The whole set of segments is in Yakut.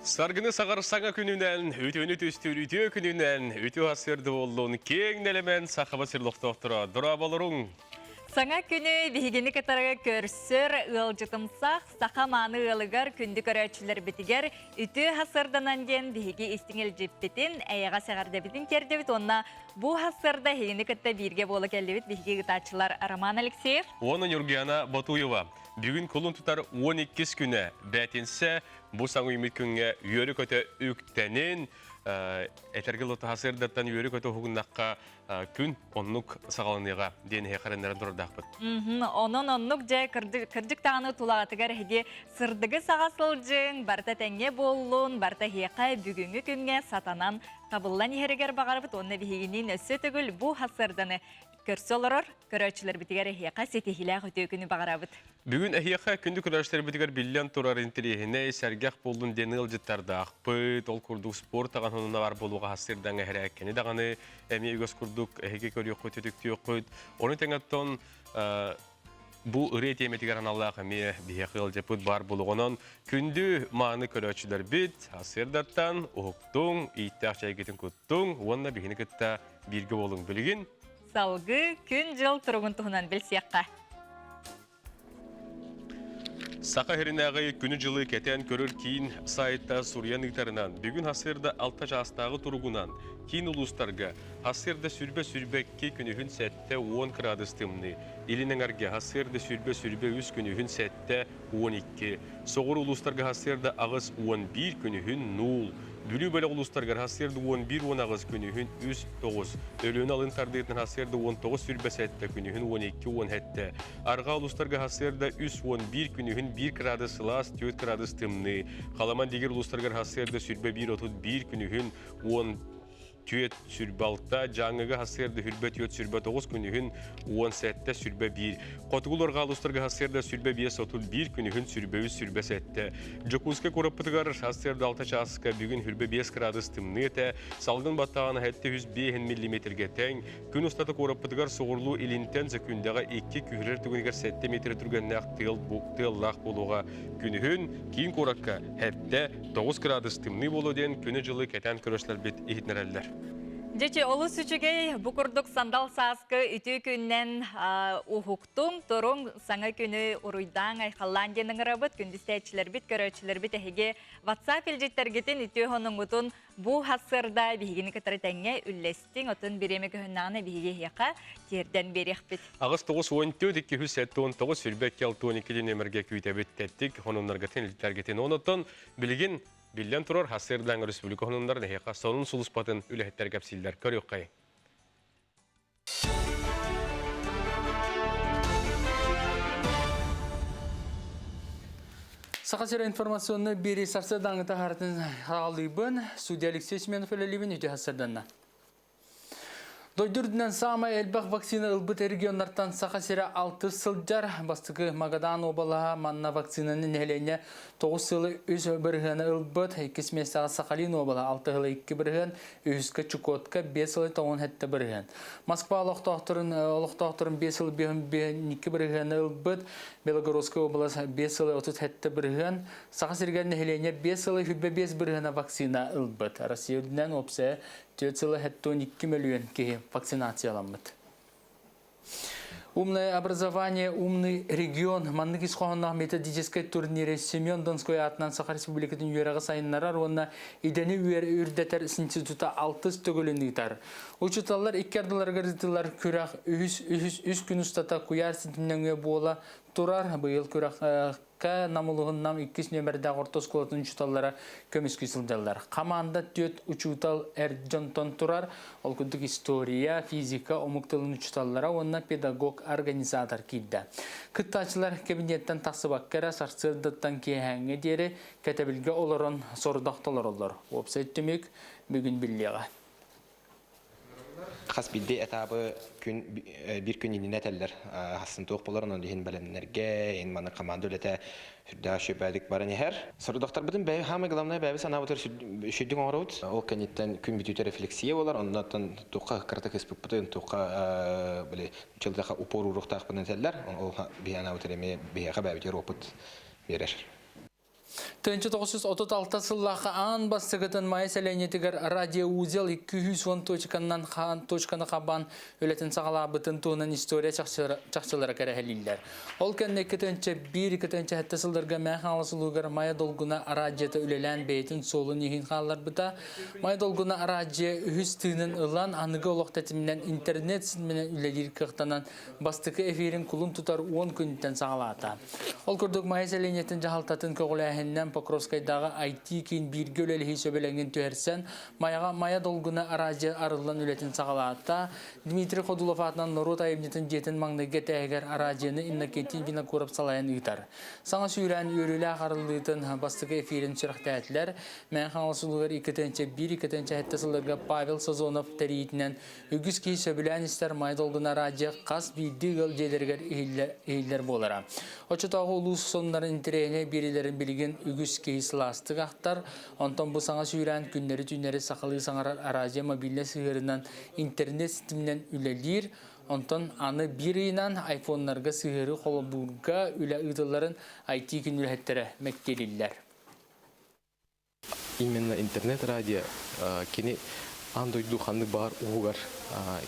Саргыны саҕар саҥа күнүнэн, үтүөнү түстүүр үтүө күнүнэн, үтүө сырды буоллун, киэҥ нэлэмэн сахаба сир олохтоохторо, дорооболоруҥ! Саҥа күнү биһигини кытары көрсөр ыалдьытымсах саха мааны ыалыгар күндү көрөөччүлэрбитигэр үтүө сырданан диэн биһиги истиҥ илдьиппитин, эйэҕэс эҕэрдэбитин тиэрдэбит уонна бу сырда эһигини кытта бииргэ буола кэллибит биһиги ыытааччылар Роман Алексеев уонна Ньургуяна Ботуева. Бүгүн кулун тутар 12 күнэ бээтинсэ бу саҥа үүммүт күҥҥэ үөрэ-көтө үктэнин, этэргэ лотаһа сырдаттан үөрэ-көтө уһугуннахха күн оннук саҕаланыаҕа диэн эһиэхэ эрэннэрэн турардаахпыт. Онон оннук дьэ кырдьык даҕаны тулаҕытыгар эһиги сырдыгы саҕа сылдьыҥ, барыта тэҥҥэ буоллун, барыта эһиэхэ бүгүҥҥү күҥҥэ сатанан табыллан иһэригэр баҕарабыт уонна биһигиниин өссө төгүл бу сарсыарданы көрсө олорор көрөөччүлэрбитигэр эһиэхэ ситиһиилээх үтүө күнү баҕарабыт. Бүгүн эһиэхэ күндү көрөөччүлэрбитигэр биллэн турар интэриэһинэй, сэргэх буоллун диэн ыалдьыттардаахпыт. Ол курдук спорт даҕаны онно баар буолуоҕа сырдаҥ эһэрээккэни даҕаны эмиэ үгэс курдук эһиги көрүөххүт, үтүктүөххүт. Ону тэҥэ оттон бу ырыа тиэмэтигэр аналлаах эмиэ биһиэхэ ыалдьыппыт баар буолуоҕунан күндү мааны көрөөччүлэрбит сырдаттан уһуктуҥ, ииттээх чэйгитин куттуҥ уонна биһини кытта бииргэ буолуҥ. Билигин Салгыы күн-дьыл туругун туһунан билсиэххэ. Саха сиринээҕи күнү-дьылы кэтээн көрөр киин сайта суруйан ыытарынан, бүгүн сарсыарда 6 чаастааҕы туругунан киин улуустарга сарсыарда сүүрбэ-сүүрбэ күнүһүн 7-10 кыраадыс тымныы, илин эҥэргэ сарсыарда сүүрбэ-сүүрбэ үс күнүһүн 7-12, соҕуруу улуустарга сарсыарда 8-11 күнүһүн 0, Бүлүү бөлөх улуустарыгар сарсыарда 11-18 күнүһүн 3-9, Өлүөнэ алын тардыытынан сарсыарда 19-27, күнүһүн 12-17, Арҕаа улуустарга сарсыарда 3-11 күнүһүн 1 кыраадыс сылаас, 4 кыраадыс тымныы, Халаман Дигир улуустарыгар сарсыарда 21-31 күнүһүн 10 түөрт сүрбэ алта, Дьааҥыга сарсыарда сүрбэ түөрт сүрбэ тоҕус күнүһүн уон сэттэ сүрбэ биир, Хотугу Лорҕаа улуустарга сарсыарда сүрбэ биэс отут биир күнүһүн сүрбэ үс сүрбэ сэттэ. Дьокуускай куораппытыгар сарсыарда алта чааска бүгүн сүрбэ биэс кыраадыс тымныы этэ, салгын баттааҕына сэттэ үс биэһин миллиметргэ тэҥ, күн устата куораппытыгар соҕурлуу илинтэн сөкүүндэҕэ икки күһүрэр түгэнигэр сэттэ метр түргэннээх тыал тыаллаах буолуоҕа. Күнүһүн киин куоракка сэттэ тоҕус кыраадыс тымныы буолуо диэн күнү-дьылы кэтээн көрөөччүлэрбит иһитиннэрэллэр. Дьэ, олус үчүгэй, бу курдук сандал сааскы үтүө күннэн уһуктуҥ, туруҥ, саҥа күнү уруйдааҥ, айхаллаан диэн ыҥырабыт. Күндүстээччилэрбит, көрөөччүлэрбит эһиги WhatsApp илдьиттэргитин үтүө хонуҥҥутун бу сарсыарда биһигини кытары тэҥҥэ үллэстиҥ, отун бириэмэ көһүннэҕинэ биһиги эһиэхэ тиэрдэн биэриэхпит. Аҕыс тоҕус уон төрт икки үс сэттэ уон тоҕус сүүрбэ икки алта уон икки нүөмэргэ күүтэбит тэттик хонуннаргытын илдьиттэргитин. Онон билигин биллэн турар сарсыардааҥы республика хонуннарын эһиэхэ сонун сулуспатын үлэһиттэр кэпсииллэр. Көрүөххэй. Саха сирэ информационный биэрии сарсыардааҥы таһаарытын хаалыыбын. Судья Алексей Семенов үлэлиибин үтүө сарсыарданна. Дойду үрдүнэн саамай элбэх вакцина ылбыт регионнартан Саха сирэ алтыс сылдьар. Бастакы Магадан уобалаһа манна вакцинаны нэһилиэнньэ 9 сылы үс бырыһыаны ылбыт. Иккис миэстэҕэ Сахалин уобалаһа 6 сылы 2 бырыһыан, үһүскэ Чукотка 5 сылы 97 бырыһыан. Москва олохтоохторун олохтоохторун 5 сыл 2 бырыһыаны ылбыт. Белогородскай уобалас 5 сылы 37 бырыһыан. Саха сиригэр нэһилиэнньэ 5 сылы 25 бырыһыана вакцина ылбыт. Россия үрдүнэн уопсайа Түөрт сыла 72 мөлүйүөн киһи вакцинацияламмыт. Умное образование, умный регион маннык ис хоһоонноох методическай турниры Семен Донской аатынан Саха Республикатын үөрэҕи сайыннарар уонна идэни үрдэтэр института алтыс төгүлүн ыытар. Учууталлар икки ардыларыгар ыытыллар күрэх үһүс үһүс үс күн устата куйаар ситим нөҥүө буола турар. Быйыл күрэх К Намылыһын Нам иккис нүөмэрдээх орто оскуолатын учууталлара көмүскүү сылдьаллар. Хамаанда түөрт учуутал эр дьонтон турар. Ол курдук история, физика, омук тылын учууталлара уонна педагог-организатор киирдэ. Кыттааччылар кэбиниэттэн тахсыбакка эрэ сарсыардаттан киэһээҥҥэ диэри кэтэбилгэ олорон сорудах толороллор. Уопсай түмүк бүгүн биллиэҕэ. Хас биирдии этабы күн биир күн иннинэ этэллэр. Хассын туох болар, онон иһин бэлэмнэргэ, иһин маннык команда үлэтэ сүрдээх сүбэлик баран иһэр. Сорудахтарбытын бэйэ хаамай главное бэйэбит санаабытыгар сүрдүк оҥоробут. Ол кэнниттэн күн бүтүүтэ рефлексия болар, оннуттан туохха кыратык ыспыппытын, туохха били чылдаха упор ууруохтаахпын этэллэр. Ол биһи анаабытыр эмиэ биһиэхэ бэйэбитигэр опыт биэрэр. 1936 сыллаахха аан бастакытын Майа сэлиэнньэтигэр радиоузел 210 точканнан хаан точканы хабан үлэтин саҕалаабытын туһунан история чахчылара кэрэһэлииллэр. Ол кэннэ 2001-2007 сылларга Мэҥэ Хаҥалас улууһугар Майа Долгуна араадьыйата үлэлээн бэйэтин суолун иһин хаалларбыта. Майа Долгуна араадьыйа үһүс тыынын ылан, аныгы олох тэтиминэн интернет ситиминэн үлэлиир кыахтанан бастакы эфирин кулун тутар 10 күнтэн саҕалаата. Ол курдук Майа сэлиэнньэтин дьаһалтатын көҕүлээһининэн Покровскайдааҕы IT-киин бииргэ үлэлэһии сөбүлэҥин түһэрсэн, Майаҕа Майа долгуна араадьыйа арыллан үлэтин саҕалаата. Дмитрий Ходулов аатынан норуот айымньытын дьиэтин маҥнайгы этээһигэр араадьыйаны Иннокентий Винокуров салайан ыытар. Саҥа сүүрээн үөрүүлээх арыллыытын бастакы эфирин сүрэхтээтилэр. Мэҥэ Хаҥалас улууһугар 2001-2007 сылларга Павел Сазонов тэрийиитинэн Үгүс киһи сөбүлээн истэр Майа долгуна радио хас биирдии ыал дьиэлэригэр иһиллэр буолара. Оччотооҕу улуус сонуннарын интэриэһинэй биэриилэрин билигин үгүс киһи сылаастык ахтар. Онтон бу саҥа сүүрээн күннэри-түүннэри сахалыы саҥарар араадьыйа мобильнай сыһыарынан интернет ситиминэн үлэлиир. Онтон аны биир ыйынан айфоннарга сыһыары холобурга үлэ ыытылларын IT күн үлэһиттэрэ мэктиэлииллэр. Именно интернет-радио кини аан дойду ханнык баҕар уһугар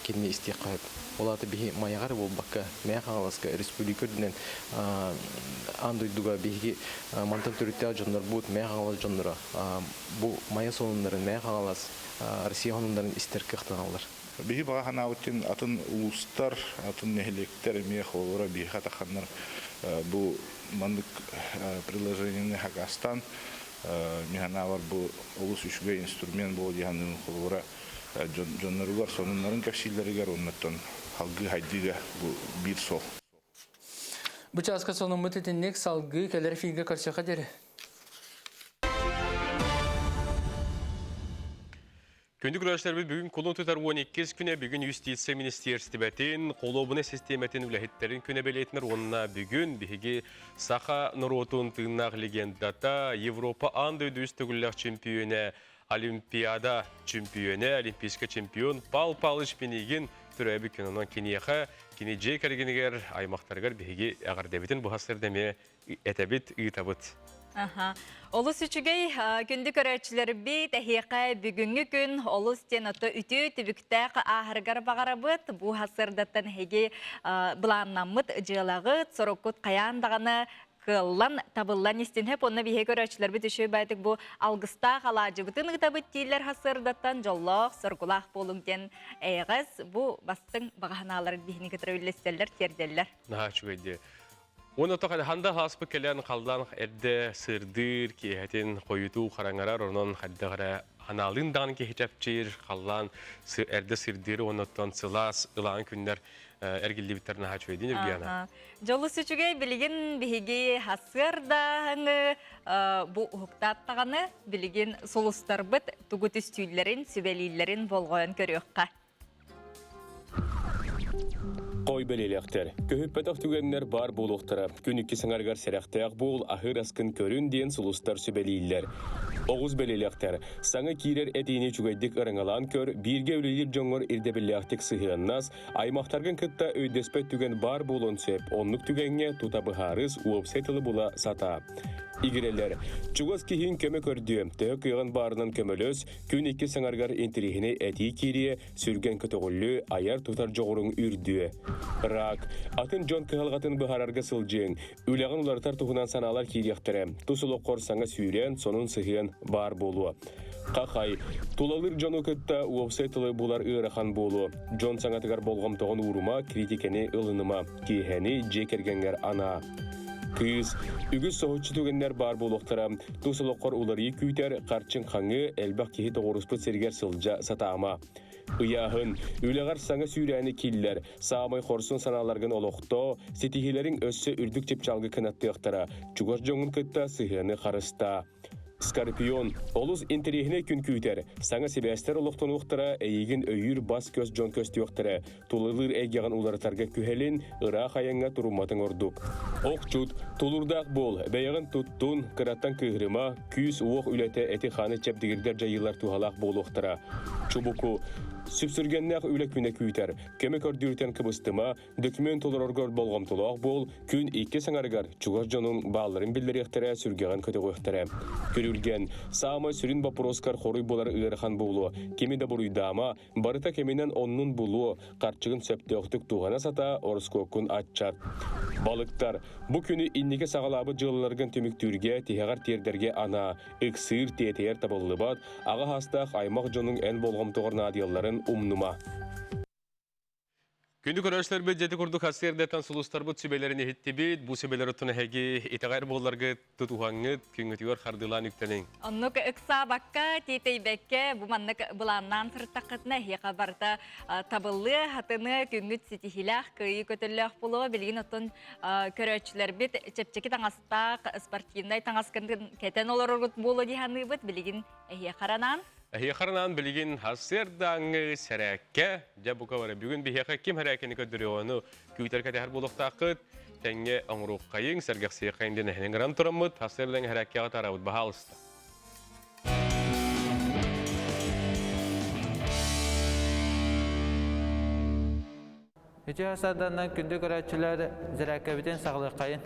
кинини истиэххэ сөп. Ол аата биһи Майаҕа эрэ буолбакка, Мэҥэ Хаҥаласка, республика үрдүнэн аан дойдуга биһиги мантан төрүттээх дьоннорбут, Мэҥэ Хаҥалас дьонноро бу Майа сонуннарын, Мэҥэ Хаҥалас, Россия сонуннарын истэр кыахтаналлар. Биһи баҕа санаабыт диэн атын улуустар, атын нэһилиэктэр эмиэ холобура биһиэхэ тахханнар бу маннык приложениены хакастаан Мин санаабар бу олус үчүгэй инструмент буолуо дии саныыбын. Холобура, дьонноругар сонуннарын кэпсииллэригэр уоннаттан салгыы хайдыыга бу биир суол. Бу чааска сонуммут итинник салгыы кэлэр эфиргэ көрсөхө диэри. Күндү көрөөччүлэрбит бүгүн кулун тутар 12 күнэ бүгүн юстиция министиэристибэтин, холуобунай систиэмэтин үлэһиттэрин күнэ бэлиэтинэр уонна бүгүн биһиги саха норуотун тыыннаах легендата, Европа аан дойду үс төгүллээх чемпионэ, Олимпиада чемпионэ, олимпийскай чемпион Пал Палыч Пинигин төрөөбүт күн. Онон киниэхэ, кини дьиэ кэргэнигэр, аймахтарыгар биһиги эҕэрдэбитин бу сырда эмиэ этэбит, ыытабыт. Аха. Олус үчүгэй күндү көрөөччүлэрбит, эһиэхэ бүгүҥҥү күн олус диэн ото үтүө түбүктээх ааһарыгар баҕарабыт. Бу сырдаттан эһиги былааннаммыт дьыалаҕыт, соруккут хайаан даҕаны кыаллан, табыллан истин хөп. Онно биһиги көрөөччүлэрбит үчүгэй байтык бу алгыстаах алаадьыбытын ыытабыт дииллэр сырдаттан дьоллоох, соргулаах буолуҥ диэн эйэҕэс бу бастыҥ баҕаһынааларын биһини кытары үллэстэллэр, тиэрдэллэр. Наһаа үчүгэй дии. Уонна тоҕо ханда ааспыт кэлэн халлаан эрдэ сырдыыр, киэһэтин хойутуу хараҥарар, онон хайдах эрэ анаалыын даҕаны киһи чэпчиир, халлаан эрдэ сырдыыр уонна оттон сылаас ылаан күннэр эргиллибиттэр наһаа үчүгэйдин Евгена. Дьолус үчүгэй билигин биһиги сарсыардаһыҥы бу уһуктааттаҕаны билигин сулустарбыт тугу түстүүллэрин, сүбэлииллэрин болҕойон көрүөххэ. Хой бэлиэлээхтэр. Көһүппэтэх түгэннэр баар буолуохтара. Күн икки саҥарыгар сэрэхтээх буол, аһыыр аскын көрүн диэн сулустар сүбэлииллэр. Оҕус бэлиэлээхтэр. Саҥа киирэр этиини үчүгэйдик ырыҥалаан көр, бииргэ үлэлиир дьоҥҥор ирдэбиллээхтик сыһыаннас, аймахтаргын кытта өйдөспөт түгэн баар буолуон сөп. Оннук түгэҥҥэ тута быһаарыс, уопсай тылы була сатаа. Игирэлэр. Чугас киһиҥ көмө көрдүө, төһө кыаҕын баарынан көмөлөс, Күн икки саҥарыгар интэриэһинэй этии киириэ, сүргэн көтөҕүллүө, айар-тутар дьоҕуруҥ үрдүө. Рак. Атын дьон кыһалҕатын быһаарарга сылдьыаҥ. Үлэҕин уларытар туһунан санаалар киириэхтэрэ. Тус олоххор саҥа сүүрээн, сонун сыһыан баар буолуо. Хахай. Тулалыыр дьону кытта уопсай тылы булар ыарахан буолуо. Дьон саҥатыгар болҕомтоҕун уурума, критикэни ылыныма. Киэһэни дьиэ кэргэҥҥэр анаа. Кыыс, үгүс соһуччу түгэннэр баар буолуохтара. Тус олоххор уларыйыы күүтэр, харчыҥ хаҥыы, элбэх киһи тоҕуоруспут сиригэр сылдьа сатаама. Ыйааһын, үлэҕэр саҥа сүүрээни киллэр, саамай хорсун санааларгын олохтоо, ситиһиилэриҥ өссө үрдүк чыпчаалга кынаттыахтара, чугас дьоҥҥун кытта сыһыаны харыстаа. Скорпион, олус интэриэһинэй күн күүтэр. Саҥа сибээстэр олохтонуохтара, эйигин өйүүр бас-көс дьон көстүөхтэрэ. Тулалыыр эйгэҕин уларытарга күһэлин, ыраах айаҥҥа турумматыҥ ордук. Охчут, тулуурдаах буол, бэйэҕин туттун, кыраттан кыыһырыма, күүс-уох үлэтэ эти-хааны чэбдигирдэр дьайыылар туһалаах буолуохтара. Чубуку, сүпсүргэннээх үлэ күнэ күүтэр. Көмө көрдүүртэн кыбыстыма, Дөкүмүөн толороргор болҕомтолоох буол, күн иккис аҥарыгар чугас дьонуҥ баалларын биллэриэхтэрэ, сүргэҕин көтөҕүөхтэрэ. Күрүлгэн, саамай сүрүн боппуруоскар хоруй булар ыарахан буолуо, кими да буруйдаама, барыта кэминэн оннун булуо, харчыгын сөптөөхтүк туһана сатаа, ороскуоккун аччат. Балыктар, бу күнү инники саҕалаабыт дьыалаларгын түмүктүүргэ, тиһэҕэр тиэрдэргэ анаа, ыксыыр, тиэтэйэр табыллыбат, аҕа саастаах аймах дьонуҥ эн болҕомтоҕор наадыйалларын умнума. Күндү көрөөччүлэрбит дьэти курдук сарсыардаттан сулустарбыт сүбэлэрин иһиттибит. Бу сүбэлэр оттон эһиги итэҕэр буолларгыт тутуһаҥҥыт, күҥҥүтүгэр хардыылаан үктэниҥ. Оннук ыксаабакка, тиэтэйбэккэ, бу маннык былааннаан сырыттаххытына эһиэхэ барыта табыллыа, хатыныа, күҥҥүт ситиһиилээх, кыайыы көтөллөөх буолуо. Билигин оттон көрөөччүлэрбит чэпчэки таҥастаах, спортивнай таҥаскын кэтэн олороргут буолуо дии саныыбыт. Билигин эһиэхэ анаан Эһиэхэ билигин сарсыардааҥҥы сэрээккэ, дьэ бука бары бүгүн биһиэхэ ким сэрээккэни көрдөрүөҕүнү күүтэр кэтэһэр буолуохтааххыт, тэҥҥэ оҥоруоххайыҥ, сэргэхсиэххэйиҥ диэн эһэни ыҥыран тураммыт, сарсыардааҥҥы сэрээккэҕэ тараабыт баһаалыста. Үтүө сарданан күндү көрөөччүлэр зирээккэбитин саҕалыаххайын.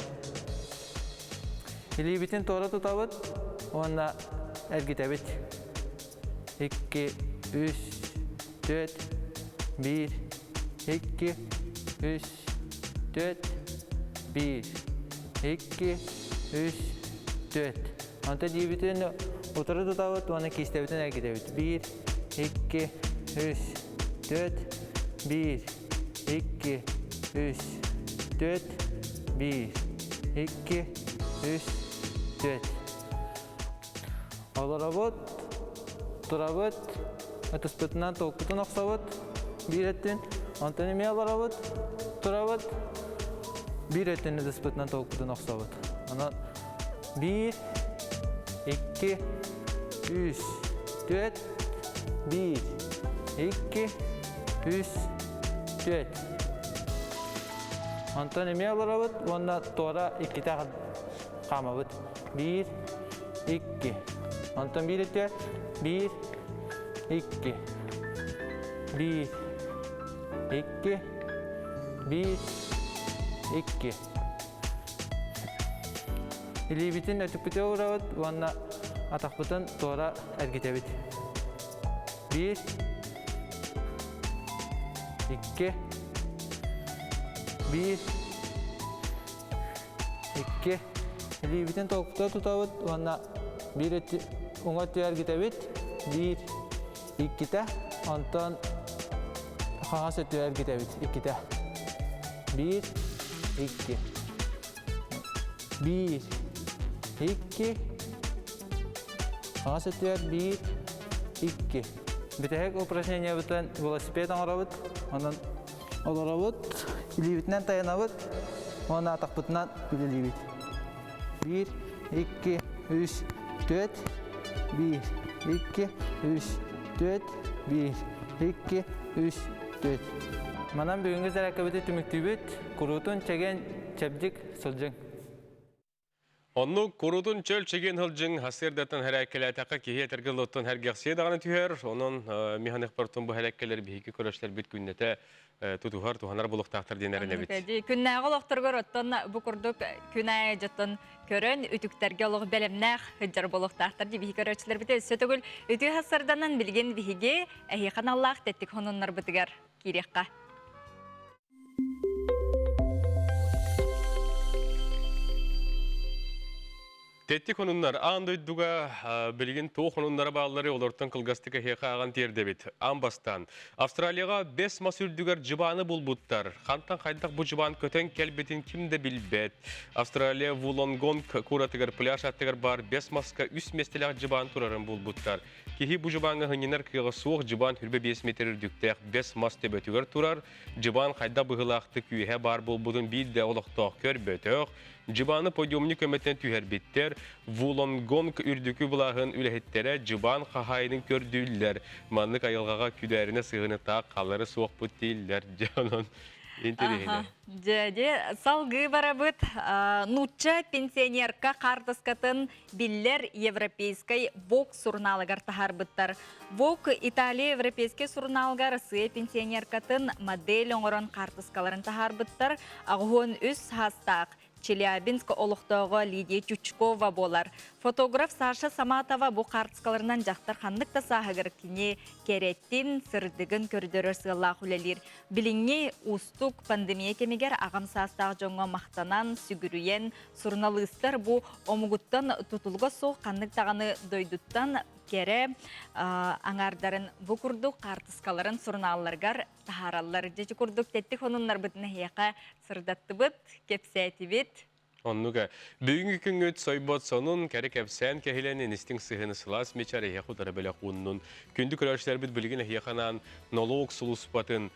Илиибитин туора тутабыт уонна эргитэбит. Икки, үс, түөрт, биир, икки, үс, түөрт, биир, икки, үс, түөрт. Онтон илиибитин утары тутабыт уонна киистэбитин эргитэбит. Биир, икки, үс, түөрт, биир, икки, үс, түөрт, биир, икки, үс, түөрт. Олоробут, турабыт, ытыспытынан толкутун охсобут биир өттүн, онтон эмиэ олоробут, турабыт, биир өттүн ытыспытынан толкутун охсобут. Онон биир, икки, үс, түөрт, биир, икки, үс, түөрт. Онтон эмиэ олоробут уонна туора иккитэ хаамабыт. Биир, икки. Онтон биир өттүгэр биир, икки. Биир, икки, биир, икки. Илиибитин өтүкпүтүгэр уурабыт уонна атахпытын туора эргитэбит. Биир, икки, биир, икки. Илиибитин толкута тутабыт уонна биир өттү, уҥа өттүгэр эргитэбит. Биир, иккитэ, онтон хаҥас өттүгэр эргитэбит. Иккитэ. Биир, икки. Биир, икки, хаҥас өттүгэр биир, икки. Бүтэһик упражнениебытын велосипед оҥоробут, онон олоробут, илиибитинэн тайанабыт уонна атахпытынан үлэлиибит. Биир, икки, үс, түөрт, биир, икки, үс, түөрт, биир, икки, үс, түөрт. Манан бүгүҥҥү зарядкабыты түмүктүүбүт. Куруутун чэгиэн чэбдик сылдьыҥ. Оннук куруутун чөл чэгиэн сылдьыҥ, сарсыардаттан хэрээккэлээтэххэ киһи этэргэ лоттон сэргэхсийэ даҕаны түһэр. Онон миһаныхпартын бу хэрээккэлэр биһиги көрөшлэрбит күннэтэ тутуһар, туһанар булуохтаахтар диэн эрэнэбит. Күннээҕи олохторугар оттон бу курдук күн аайы дьоттон көрөн үтүктэргэ олох бэлэмнээх сылдьар буолуохтаахтар дии биһиги көрөөччүлэрбит өссө төгүл үтүө сарданан билигин биһиги эһиэхэ аналлаах тэттик хонуннарбытыгар киириэххэ. Тэттик хонуннар аан дойдуга билигин туох хонуннара бааллары олортон кылгастык эһиэхэ ааҕан тиэрдэбит. Аан бастаан Австралияҕа бэс мас үрдүгэр дьыбааны булбуттар. Хантан хайдах бу дьыбаан көтөн кэлбитин ким да билбэт. Австралия Вулонгонг куоратыгар пляж аттыгар баар бэс маска үс миэстэлээх дьыбаан турарын булбуттар. Киһи бу дьыбааҥҥа сынньанар кыаҕа суох дьыбаан 25 метр үрдүктээх бэс мас төбөтүгэр турар. Дьыбаан хайдах быһыылаахтык үөһэ баар буолбутун биир да олохтоох көрбөтөх. Дьыбааны подъемник көмөтүнэн түһэрбиттэр. Вулонгонг үрдүкү былааһын үлэһиттэрэ дьыбаан хаһаайынын көрдүүллэр. Маннык айылҕаҕа күдээринэ сыһыаны таах халлары суохпут дииллэр. Дьэ онон интэриэһинэй. Дьэ, дьэ, салгыы барабыт. Нуучча пенсионерка хаартыскатын биллэр европейскай Vogue сурунаалыгар таһаарбыттар. Vogue Италия европейскай сурунаалга Россия пенсионеркатын модель оҥорон хаартыскаларын таһаарбыттар. 83 саастаах Челябинск олохтооҕо Лидия Тючкова буолар. Фотограф Саша Саматова бу хаартыскаларынан дьахтар ханнык да сааһыгар кини кэрэтин, сырдыгын көрдөрөр сыаллаах үлэлиир. Билиҥҥи уустук пандемия кэмигэр аҕам саастаах дьоҥҥо махтанан, сүгүрүйэн, суруналыыстар бу омугуттан тутулуга суох ханнык даҕаны дойдуттан кэрэ аҥаардарын бу курдук хаартыскаларын сурунаалларыгар таһаараллар. Дьэ курдук тэттик хонуннарбытын эһиэхэ сырдаттыбыт, кэпсээтибит. Оннуга. Бүгүҥҥү күҥҥүт сойбот сонун, кэрэ кэпсээн кэһилэн инистиҥ сыһыаны сылаас мичээр эһиэхэ утары бэлэх ууннун. Күндү көрөөччүлэрбит билигин эһиэхэ анаан нолуок сулууспатын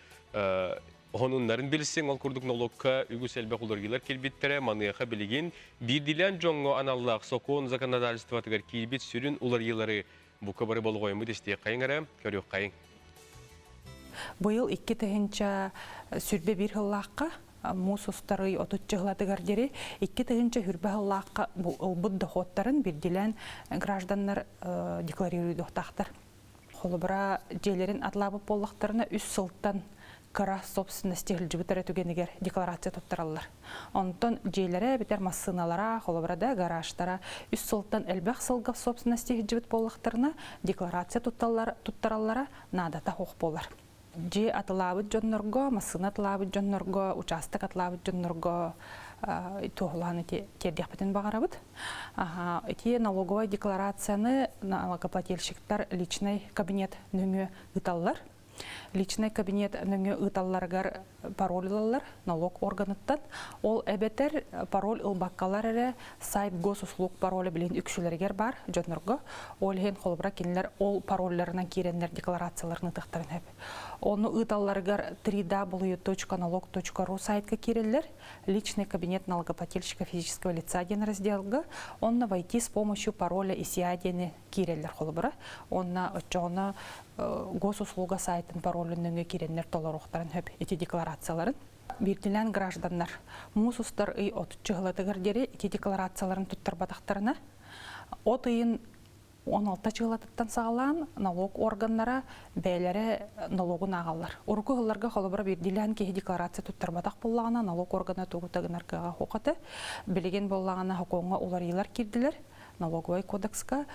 хонуннарын билсиҥ. Ол курдук нолуокка үгүс элбэх уларыйыылар киирбиттэрэ. Маныаха билигин биирдиилээн дьоҥҥо аналлаах сокуон законодательствотыгар киирбит сүрүн уларыйыылары бука бары болҕоймут истиэххэйиҥ эрэ, көрүөххэйиҥ. Быйыл 2021 сыллаахха муус устар ый 30 сылатыгар диэри 2020 сыллаахха ылбыт дохуоттарын бирдилээн гражданнар декларируйдуохтаахтар. Холобура, дьиэлэрин атлаабыт буоллахтарына үс сылтан кыра собственности сылдьыбыт эрэ түгэнигэр декларация туттараллар. Онтон дьиэлэрэ эбэтэр массыыналара, холобура да гаражтара үс сылтан элбэх сылга собственности сылдьыбыт буоллахтарына декларация туттараллара наадата суох буолар. Дьиэ атылаабыт дьоннорго, массыына атылаабыт дьоннорго, учаастак атылаабыт дьоннорго туоһулаан ити тиэрдиэхпитин баҕарабыт. Ити налоговай декларацияны налогоплательщиктар личный кабинет нөҥүө ыыталлар. Личный кабинет нөҥүө ыыталларыгар пароль ылаллар налог органыттан. Ол эбэтэр пароль ылбаккалар эрэ сайт госуслуг пароля билин үксүлэригэр бар дьоннорго. Ол иһин холобура кинилэр ол паролларынан киирэннэр декларацияларын ытыахтарын сөп. Ону ыыталларыгар www.налог.ru сайтка киирэллэр. Личный кабинет налогоплательщика физического лица диэн разделга онно войти с помощью пароля ИСИА диэни киирэллэр холобура. Онно оччоҕуна госуслуга сайтын паролун нөҥүө киирэннэр толоруохтарын сөп ити декларацияларын. Биирдилээн гражданнар муус устар ый отуччу сылатыгар диэри ити декларацияларын туттарбатахтарына, от ыйын 16 чыылатыттан саҕалаан налог органнара бэйэлэрэ налогун ааҕаллар. Урукку сылларга холобура биирдиилээн киһи декларация туттарбатах буоллаҕына налог органа тугу да гынар кыаҕа суох этэ. Билигин буоллаҕына сокуоҥҥа уларыйыылар киирдилэр. Налоговай кодекска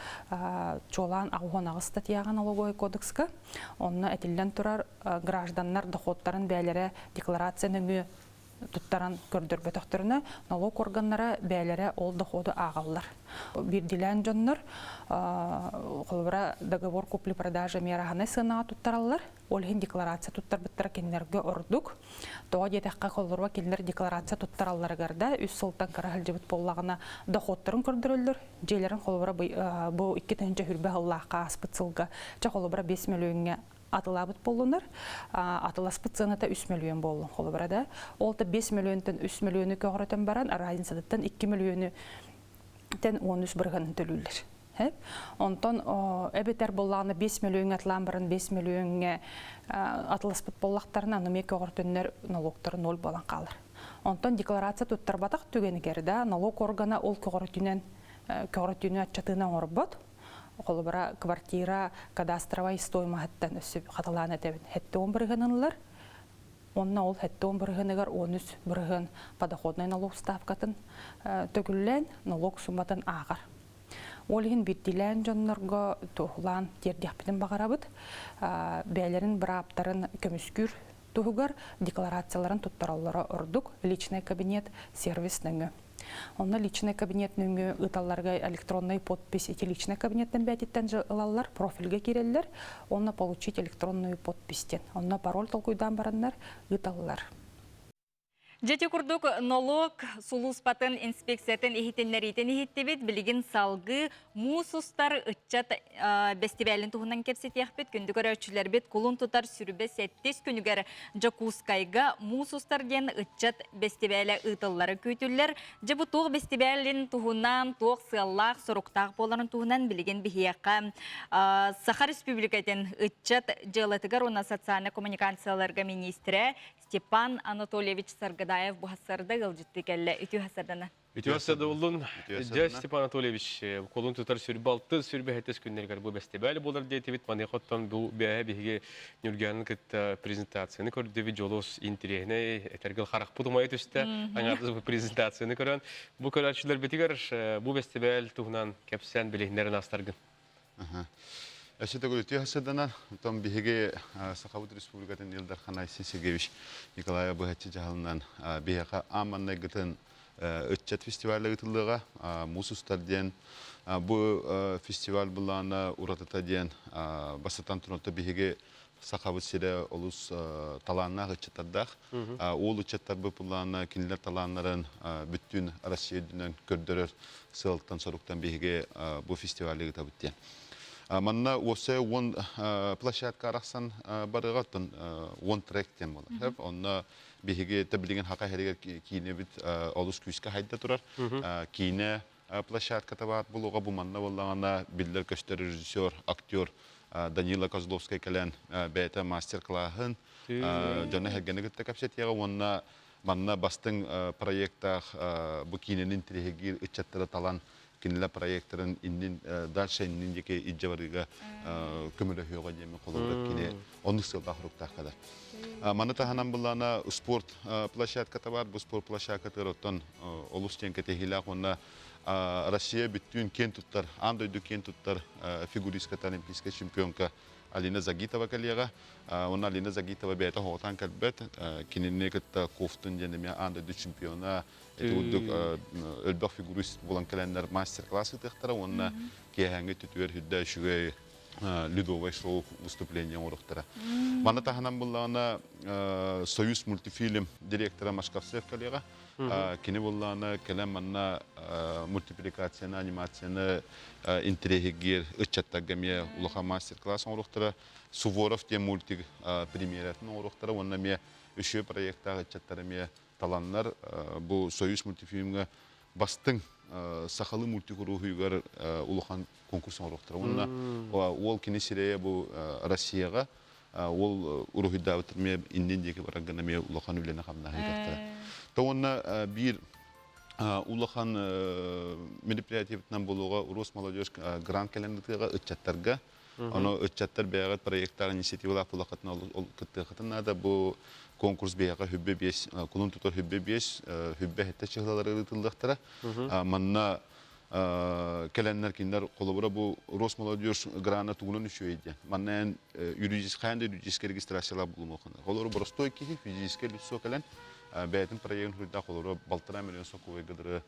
чуолаан 88 статьяҕа налоговай кодекска онно этиллэн турар гражданнар доходтарын бэйэлэрэ декларация нөҥүө туттаран көрдөрбөтөхтөрүнэ налог органнара бэйэлэрэ ол доходу ааҕаллар. Биирдилээн дьоннор холобура договор купли-продажа миэраһанай сыанаҕа туттараллар. Ол иһин декларация туттарбыттара кинилэргэ ордук. Тоҕо диэтэххэ, холобура кинилэр декларация туттаралларыгар да үс сылтан кыра сылдьыбыт буоллаҕына доходторун көрдөрөллөр. Дьиэлэрин холобура бу 2020 сыллаахха ааспыт сылга чэ холобура 5 мөлүйүөҥҥэ атылаабыт буоллунар. Атыласпыт сыаната 3 мөлүйүөн буоллун холобура да. Ол да 5 мөлүйүөнтэн 3 мөлүйүөнү көҕүрэтэн баран разницатыттан 2 мөлүйүөнү тэн 13 бырыһыанын төлүүллэр. Онтон эбэтэр буоллаҕына 5 мөлүйүөҥҥэ атылаан баран 5 мөлүйүөҥҥэ атыласпыт буоллахтарына аны эмиэ көҕөртөннөр налогтара ноль буолан хаалар. Онтон декларация туттарбатах түгэнигэр да налог органа ол көҕөртүнэн көҕөртүүнү аччатыына оҥорбот. Холобура, квартира кадастровай стоимоһыттан өссө хатылаан этэбин. 70 бырыһыан ылар. Онно ол 70 бырыһыаныгар 13 бырыһыан подоходнай налог ставкатын төгүллээн налог сумматын ааҕар. Ол иһин биирдиилээн дьоннорго туоһулаан тиэрдиэхпитин баҕарабыт. Бэйэлэрин бырааптарын көмүскүүр туһугар декларацияларын туттараллара ордук личный кабинет сервис нөҥүө. Онно личный кабинет нөҥүө ыыталларга электронный подпись ити личный кабинеттэн бээтиттэн ылаллар, профильгэ киирэллэр, онно получить электронную подпись диэн. Онно пароль толкуйдаан бараннар ыыталлар. Дьэ курдук нолуок сулууспатын инспекциятын иһитиннэриитин иһиттибит. Билигин салгыы муус устар ыччат бэстибээлин туһунан кэпсэтиэхпит. Күндү көрөөччүлэрбит кулун тутар сүрбэ сэттис күнүгэр Дьокуускайга муус устар диэн ыччат бэстибээлэ ыытыллара күүтүллэр. Дьэ бу туох бэстибээлин туһунан, туох сыаллаах, соруктаах буоларын туһунан билигин биһиэхэ Саха Республикатын ыччат дьыалатыгар уонна социальнай коммуникацияларга министрэ Степан Анатольевич Саргыдаев бу хассарда ыалдьыттыы кэллэ. Үтүө хассардана. Үтүө хассарда боллун. Дьэ, Степан Анатольевич, колун тутар сүрбэ алты, сүрбэ хеттес күннэригэр бу бэстибээл буолар диэтибит. Маныаха оттон бу бэйэ биһиги Ньургианын кытта презентацияны көрдүбүт. Дьолус интириэһинэй, этэргил харахпыт умайа түстэ. Аҥаардас бу презентацияны көрөн, бу көрөөччүлэрбитигэр бу бэстибээл туһунан кэпсээн билиһиннэрэн астаргын. Өссө төгүл үтүө сырданан, оттон биһиги Сахабыт Республикатын Ил Дархана Айсен Сергеевич Николаев быһаччы дьаһалынан биһиэхэ аан маҥнайгытын ыччат фестиваля ыытыллыаҕа. Муус устар диэн бу фестиваль былаана уратыта диэн бастатан туран биһиги Сахабыт сирэ олус талааннаах ыччаттардаах. Уол ыччаттарбыт былаана кинилэр талааннарын бүттүүн Россия үрдүнэн көрдөрөр сыалтан-соруктан биһиги бу фестивалы ыытабыт диэн. Манна уопсайа 10 площадка арахсан барыаҕа, оттон 10 трек диэн буолар. Онно биһиги билигин Хака иһэригэр киинэбит олус күүскэ хайда турар. Киинэ площадката баар буолуоҕа. Бу манна буоллаҕына биллэр-көстөр режиссер, актер Данила Козловскай кэлэн бэйэтэ мастер-классын дьоно-сэргэни кытта кэпсэтиэҕэ уонна манна бастыҥ проектаах бу киинэни интириэһиргиир ыччаттары талан кинилэр проекторын иннин дальше иннин диэки илдьэ барыыга көмөлөһүөҕэ диэмин холобура кини оннук сыаллаах соруктаах кэлэр. Маны таһынан былаана спорт площадката бар, бу спорт площадкатыгар оттон олус диэн кэтэһиилээх уонна Россия бүттүүн киэн туттар, аан дойду киэн туттар фигуристката, олимпийскай чемпионка Алина Загитова кэлиэҕэ. Уонна Алина Загитова бэйэтэ оһоҕотоон кэлбэт. Кинини кытта Ковтун диэн эмиэ аан дойду чемпиона, ити курдук өлбөх фигурист буолан кэлэннэр мастер-класс ыытыахтара уонна киэһээҥҥи өттүтүгэр үрдэ үчүгэй ледовое шоу выступление оҥоруохтара. Маны таһынан буллаҕына Союз мультифильм директора Машковцев кэлиэҕэ. Кини буллаҕына кэлэн манна мультипликацияны, анимацияны интэриэһиргиир ыччаттарга эмиэ улахан мастер-класс оҥоруохтара. Суворов диэн мультик премьератын оҥоруохтара уонна эмиэ үчүгэй проектаах ыччаттар эмиэ таланнар бу Союз мультифильмҥа бастыҥ сахалыы мультик уруһуйугар улахан конкурс оҥоруохтара. Уонна уол кини сирэйэ бу Россияҕа уол уруһуйдаабыт эмиэ иннин диэки барар гына эмиэ улахан үлэни хамнаһы ыытыахтара. То уонна биир улахан мероприятиебытынан буолуоҕа Росмолодежь грант кэлэн ытыаҕа ыччаттарга. Ону ыччаттар бэйэҕит проектаах инициативалаах булаххытына ол кыттыаххытын наада. Бу конкурс биһиэхэ хүббэ биэс, кулун тутар хүббэ биэс, хүббэ сэттэ чыһылалары ыытыллыахтара. Манна кэлэннэр кинилэр холобура бу Росмолодежь грана тугунан үчүгэй диэн. Манна эн юридическай хаан да юридическай регистрациялаах булумуоххун. Холобура боростуой киһи физическэй лицо кэлэн бэйэтин проегын хуруйдаах холобура балтараа миллион сокуойга дыры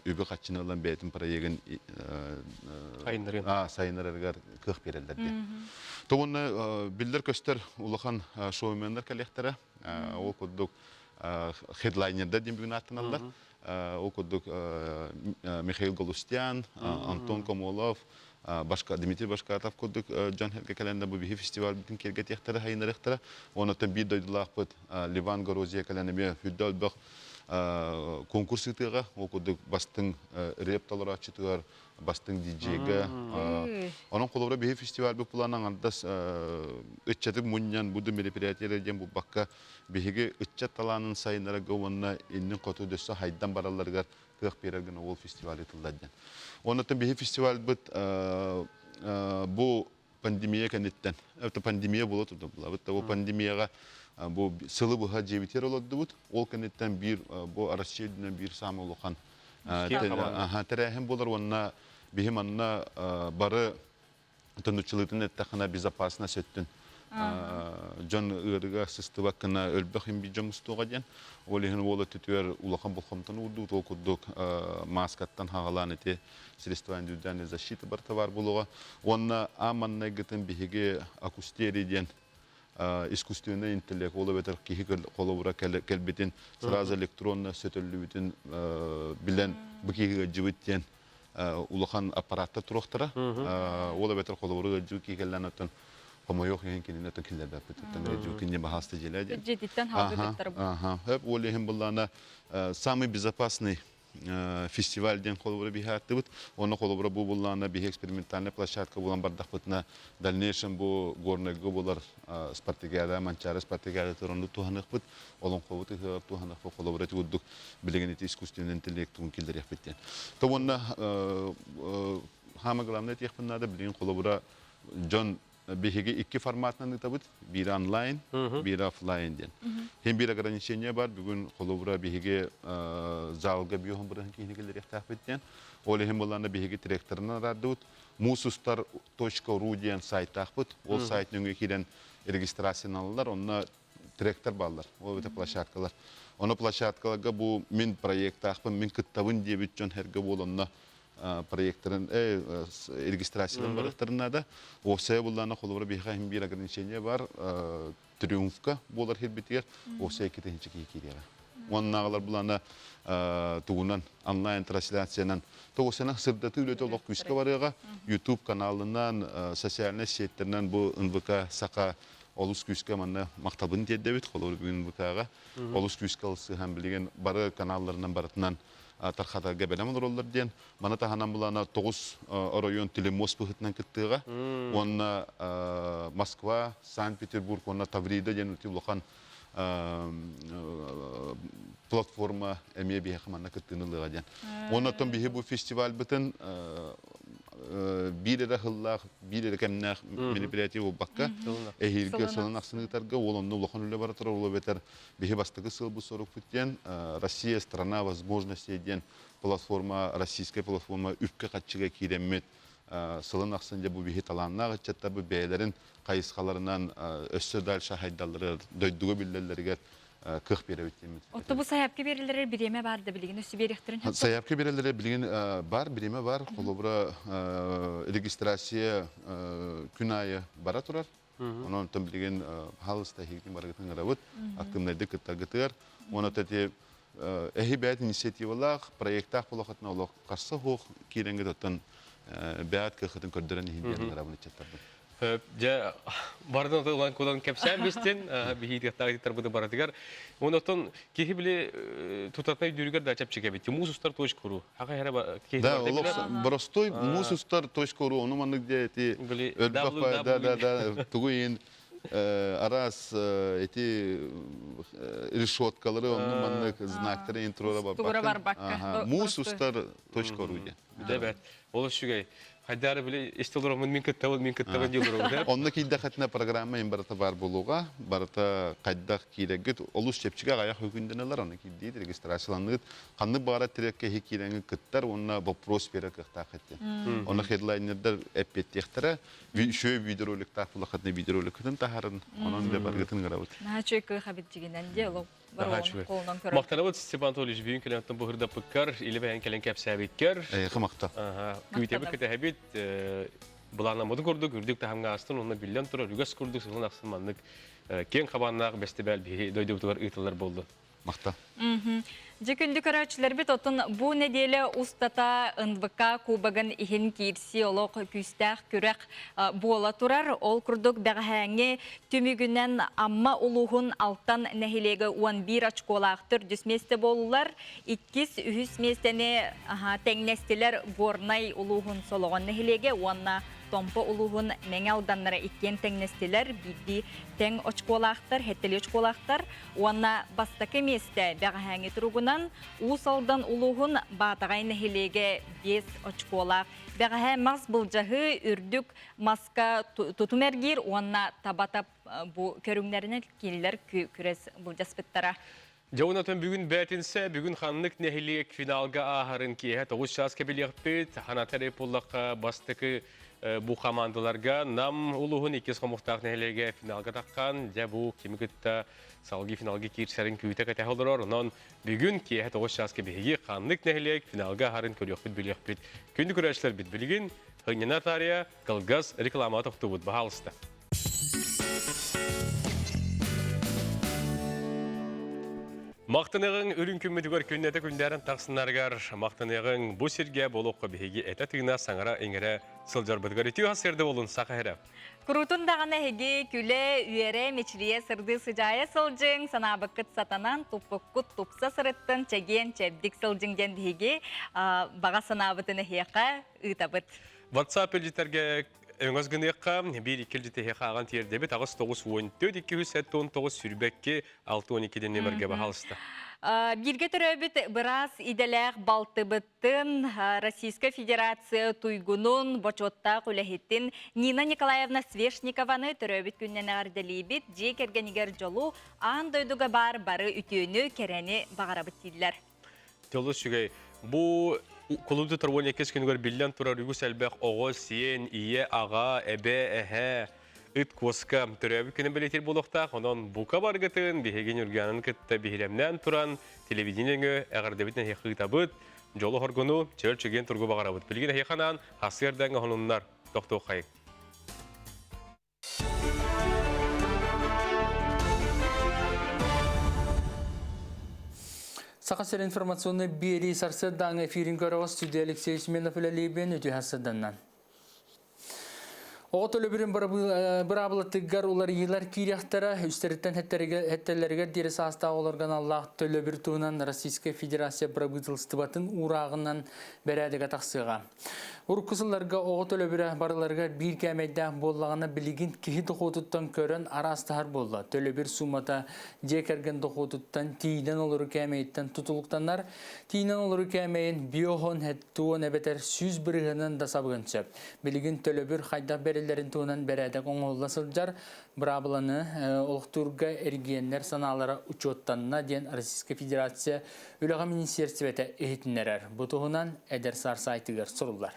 үбү-харчыны ылан бэйэтин проегын сайыннарарыгар кыах биэрэллэр диэн. То уонна биллэр-көстөр улахан шоуменнар кэлиэхтэрэ. Ол курдук хедлайнердар диэн бүгүн ааттаналлар. Ол курдук Михаил Галустян, Антон Комолов, Дмитрий Башкатов курдук дьон сэргэ кэлэн да бу биһи фестивальбытын киэргэтиэхтэрэ, сайыннарыахтара. Онон биир дойдулаахпыт Ливан Горозия кэлэн эмиэ үрдэ элбэх конкурс ыытыаҕа. Ол курдук бастыҥ рэп толорооччутугар, бастыҥ диджейга. Онон холобура биһи фестивальбыт плана аҥардас ыччаты мунньан бу да мероприятиелар диэн булбакка биһиги ыччат талаанын сайыннарарга уонна иннин хоту дөссө хайдан баралларыгар кыах биэрэр гына ол фестиваль ыытыллар диэн. Онон биһи фестивальбыт бу пандемия кэнниттэн, это пандемия буола турда булабыт. Бу пандемияҕа бу сылы быһа дьиэбитигэр олордубут. Ол кэнниттэн биир бу Россия үрдүнэн биир саамай улахан тэрээһин буолар уонна биһи манна бары тонуччулуутун эттэххинэ безопасность өттүн дьон ыарыыга сыстыбаккына өлбөх имби дьон мустуоҕа диэн. Ол иһин уол өттүтүгэр улахан болҕомтону уурдубут. Ол курдук мааскаттан хаҕалаан ити средства индивидуальной защиты барыта баар буолуоҕа. Уонна аан маҥнайгытын биһиги акустерий диэн. Искусственный интеллект ол эбэтэр киһи холобура кэлбитин сразу электронно сөтөллүбүтүн билэн бу киһи ыалдьыбыт диэн улахан аппараттар туруохтара. Ол эбэтэр холобура ыалдьыбыт киһи кэллээн оттон хомойуох иһин кинини оттон киллэрбэппит. Оттон ыалдьыбыт кинини баһааста дьиэлээ диэн. Дьиэтиттэн халгы кыттар. Аха. Ол иһин былаана самый безопасный фестиваль диэн холобура биһи ааттыбыт. Онно холобура бу буллаана биһи экспериментальная площадка булан бардахпытына дальнейшем бу Горнайга булар спартакиада, Манчаары спартакиада туранны туһаныахпыт, олоҥхобут ыһыаҕар туһаныахпыт, холобура ити курдук билигин ити искусственный интеллект тугун киллэриэхпит диэн. То уонна хаама главное этиэхпин наада билигин холобура дьон биһиги икки форматынан ыытабыт. Биирэ онлайн, биирэ офлайн диэн. Хин биир ограничение бар. Бүгүн холобура биһиги залга биоһун бырыһын киһини киллэриэхтээхпит диэн. Ол иһин буллаана биһиги тректорынан араардыбыт. Муусустар.ру диэн сайтаахпыт. Ол сайт нөҥүө киирэн регистрацияналалар. Онно тректор бааллар. Ол эбэтэр площадкалар. Ону площадкаларга бу мин проектаахпын, мин кыттабын диэбит дьон эргэ буол онно проекторын регистрацияларын барыахтарын наада. Уопсайа буллаана холобура биһиэхэ иһин биир ограничение бар триумфка буолар хирбитигэр уопсайа икки киһи киириэҕэ. Уоннааҕылар булаана тугунан онлайн трансляциянан тоҕусана сырдатыы үлэтэ олох күүскэ барыаҕа. YouTube каналынан, социальнай сеттеринэн бу НВК Саха олус күүскэ манна махталбын тиэрдэбит. Холобур бүгүн НВК-ҕа олус күүскэ ылсыһан билигин бары каналларынан барытынан тархатарга бэлэм олороллор диэн. Маны таһынан булана 9 оройуон телемост быһыытынан кыттыаҕа. Уонна Москва, Санкт-Петербург уонна Таврида диэн улахан платформа эмиэ биһиэхэ манна кыттыыны ылыаҕа диэн. Уонна оттон биһи бу фестивальбытын биир эрэ сыллаах, биир эрэ кэмнээх мероприятие буолбакка, эһиилги сылын ахсын ыытарга, ол онно улахан үлэ бара турар, ол эбэтэр биһи бастакы сыалбыт сорукпут диэн Россия страна возможностей диэн платформа, российская платформа үпкэ-хаччыга киирэммит сылын ахсын дьэ бу биһи талааннаах ыччаттарбыт бэйэлэрин хайысхаларынан өссө дальше хайдалларыгар, дойдуга биллэллэригэр кыах биэрэбит диэммит. Отто бу сайаапка биэрэллэрэ бириэмэ бар да билигин өссө биэриэхтэрин сөп. Сайаапка биэрэллэрэ билигин бар, бириэмэ бар. Холобура регистрация күн аайы бара турар. Онон оттон билигин хаалыста эһигитин барыгытын ыҥырабыт, актыыбынайдык кыттаргытыгар. Уонна эти эһи бэйэт инициативалаах, проектаах буолахытына олох харса суох киирэҥҥит оттон бэйэт кыаххытын көрдөрөн иһин диэн ыҥырабын ыччаттарбын. Дьэ, барытын ылан кулан кэпсээн бистин, биһиитиэхтаах барытыгар. Онон киһи били тутатына өйдүүрүгэр да чэпчэки эбит. Муус устар точка ру. Да, олох простой муус устар точка ру, ону маннык дьэ ити өлбөх да да да тугу иин араас эти решеткалары онну маннык знактары интрура барбакка. Муус устар точка ру диэн. Дебет. Ол үчүгэй. Хайдары били истолоромун мин кыттабын, мин кыттабын диэн Онно киирдэхэтинэ программа им барыта бар буолуоҕа, барыта хайдах киирэгит, олус чэпчэки аҕыйах үкүндэнэлэр, аны киирдиит, регистрацияланыыт, ханнык баҕарар тирэккэ иһи киирэҥҥин кыттар уонна вопрос биэрэр кыахтаах этин. Онно хедлайнердар эппиэттиэхтэрэ, еще видеороликтаах булахатына видеороликкытын таһарын, онон да баргытын ыҥырабыт. Наһаа үчүгэй кыах эбит дьигинэн дии, олох Махтанабыт Степан Анатольевич бүгүн кэлэн быһырдаппыккар, или бэйэн кэлэн кэпсээбиккэр. Эйиэхэ махтал. Күүтэбит кэтэһэбит былааннаммытын курдук үрдүк таһымҥа астын уонна биллэн турар үгэс курдук сылын ахсын маннык киэҥ хабааннаах бэстибээл биһи дойдубутугар ыытыллар буоллун. Махтал. Дьэ күндү көрөөччүлэрбит оттон бу нэдиэлэ устата НВК кубогын иһин киирсии олох күүстээх күрэх буола турар. Ол курдук бэҕэһээҥҥи түмүгүнэн Амма улууһун Алтан нэһилиэгэ 11 очколаах төрдүс миэстэ буоллулар. Иккис, үһүс миэстэни тэҥнэстилэр Горнай улууһун Солоҕон нэһилиэгэ уонна Томпо улууһун Мэҥэ Алданнара иккиэн тэҥнэстилэр. Биирдии тэҥ очколаахтар, сэттэлии очколаахтар. Уонна бастакы миэстэ бэҕэһээҥҥи туругунан Уус Алдан улууһун Баатаҕай нэһилиэгэ 5 очколаах. Бэҕэһээ мас былдьаһыы үрдүк маска тутум эргиир уонна таба-тап бу көрүҥнэринэн кинилэр күрэс былдьаспыттара. Дьэ онон бүгүн бээтинсэ, бүгүн ханнык нэһилиэк финалга ааһарын киэһэ 9 чааска билиэхпит. Ханатар буллахха бастакы бу хамаандаларга Нам улууһун иккис хомуктаах нэһилиэгэ финалга таххан, дьэ бу кими кытта салгыы финалга киирсэрин күүтэ кэтэһэ олорор. Онон бүгүн киэһэ 9 чааска биһиги ханнык нэһилиэк финалга аһарын көрүөхпүт билиэхпит. Күндү көрөөччүлэрбит билигин Хынньана Тария кылгас рекламаҕа тохтуубут. Баһаалыста. Махтаныаҕыҥ үрүҥ күммүтүгэр күннэтэ күндээрэн тахсынарыгар, махтаныаҕыҥ бу сиргэ буолуохха биһиги этэ-тыына саҥара-иҥэрэ сылдьарбытыгар үтүө сарсыарда буолун саха эрэ. Куруутун даҕаны эһиги күлэ, үөрэ, мичилийэ, сырдыы сыдьаайа сылдьыҥ, санаабыккыт сатанан, туппуккут тупса сырыттын, чэгиэн, чэбдик сылдьыҥ диэн биһиги баҕа санаабытын эһиэхэ ыытабыт. WhatsApp илдьитэргэ өҥөс гыныахха, биир икки илдьитиһиэхэ ааҕан тиэрдэбит, аҕыс тоҕус уон төрт икки үс сэттэ уон тоҕус сүүрбэкки алта уон икки нөмерге баһаалыста. Бииргэ төрөөбүт быраас идэлээх балтыбыттын Российскай Федерация туйгунун, бочуоттаах үлэһитин Нина Николаевна Свешникованы төрөөбүт күнүнэн эҕэрдэлиибит, дьиэ кэргэнигэр дьолу, аан дойдуга баар бары үтүөнү, кэрэни баҕарабыт дииллэр. Дьолу үчүгэй. Бу кулун тутар 12 күнүгэр биллэн турар үгүс элбэх оҕо, сиэн, ийэ, аҕа, эбэ, эһэ, ыт куоска төрөөбүт күнүн бэлиэтиир буолуохтаах. Онон бука баргытын биһиги Ньургуйаанын кытта биһирэмнээн туран телевидение өҥө эҕэрдэбитин эһиэхэ ыытабыт. Дьолу хоргуну, чөл чэгиэн тургу баҕарабыт. Билигин эһиэхэ анаан хасыардаҥ оһонуннар тохтуоххайыҥ. Саха сир информационный биэрии сарсыардааҥы эфирин көрөҕө студия Алексей Семенов үлэлиибин үтүө сарсыарданнан. Оҕо төлөбүрүн быраабылатыгар уларыйыылар киириэхтэрэ, үстэриттэн хэттэллэригэр диэри саастаах оҕолорго аналлаах төлөбүр туһунан Российскай Федерация бырабыыталыстыбатын уурааҕынан бэрээдэгэ тахсыаҕа. Урукку сылларга оҕо төлөбүрэ барыларыгар биир кээмэйдээх буоллаҕына, билигин киһи дохуотуттан көрөн араастаһар буолла. Төлөбүр суумата дьиэ кэргэн дохуотуттан тиийинэн олору кээмэйиттэн тутулуктанар. Тиийинэн олору кээмэйин биоһон туон эбэтэр 100 бырыһыанын да сабыан сөп. Билигин төлөбүр хайдах бэриллэрин туһунан бэрээдэк оҥоһулла сылдьар. Быраабыланы олохтуурга эргиэннэр санаалара учуоттанна диэн Российскай Федерация Үлэҕэ министиэристибэтэ иһитиннэрэр. Бу туһунан Эдэр саар сайтыгар суруллар.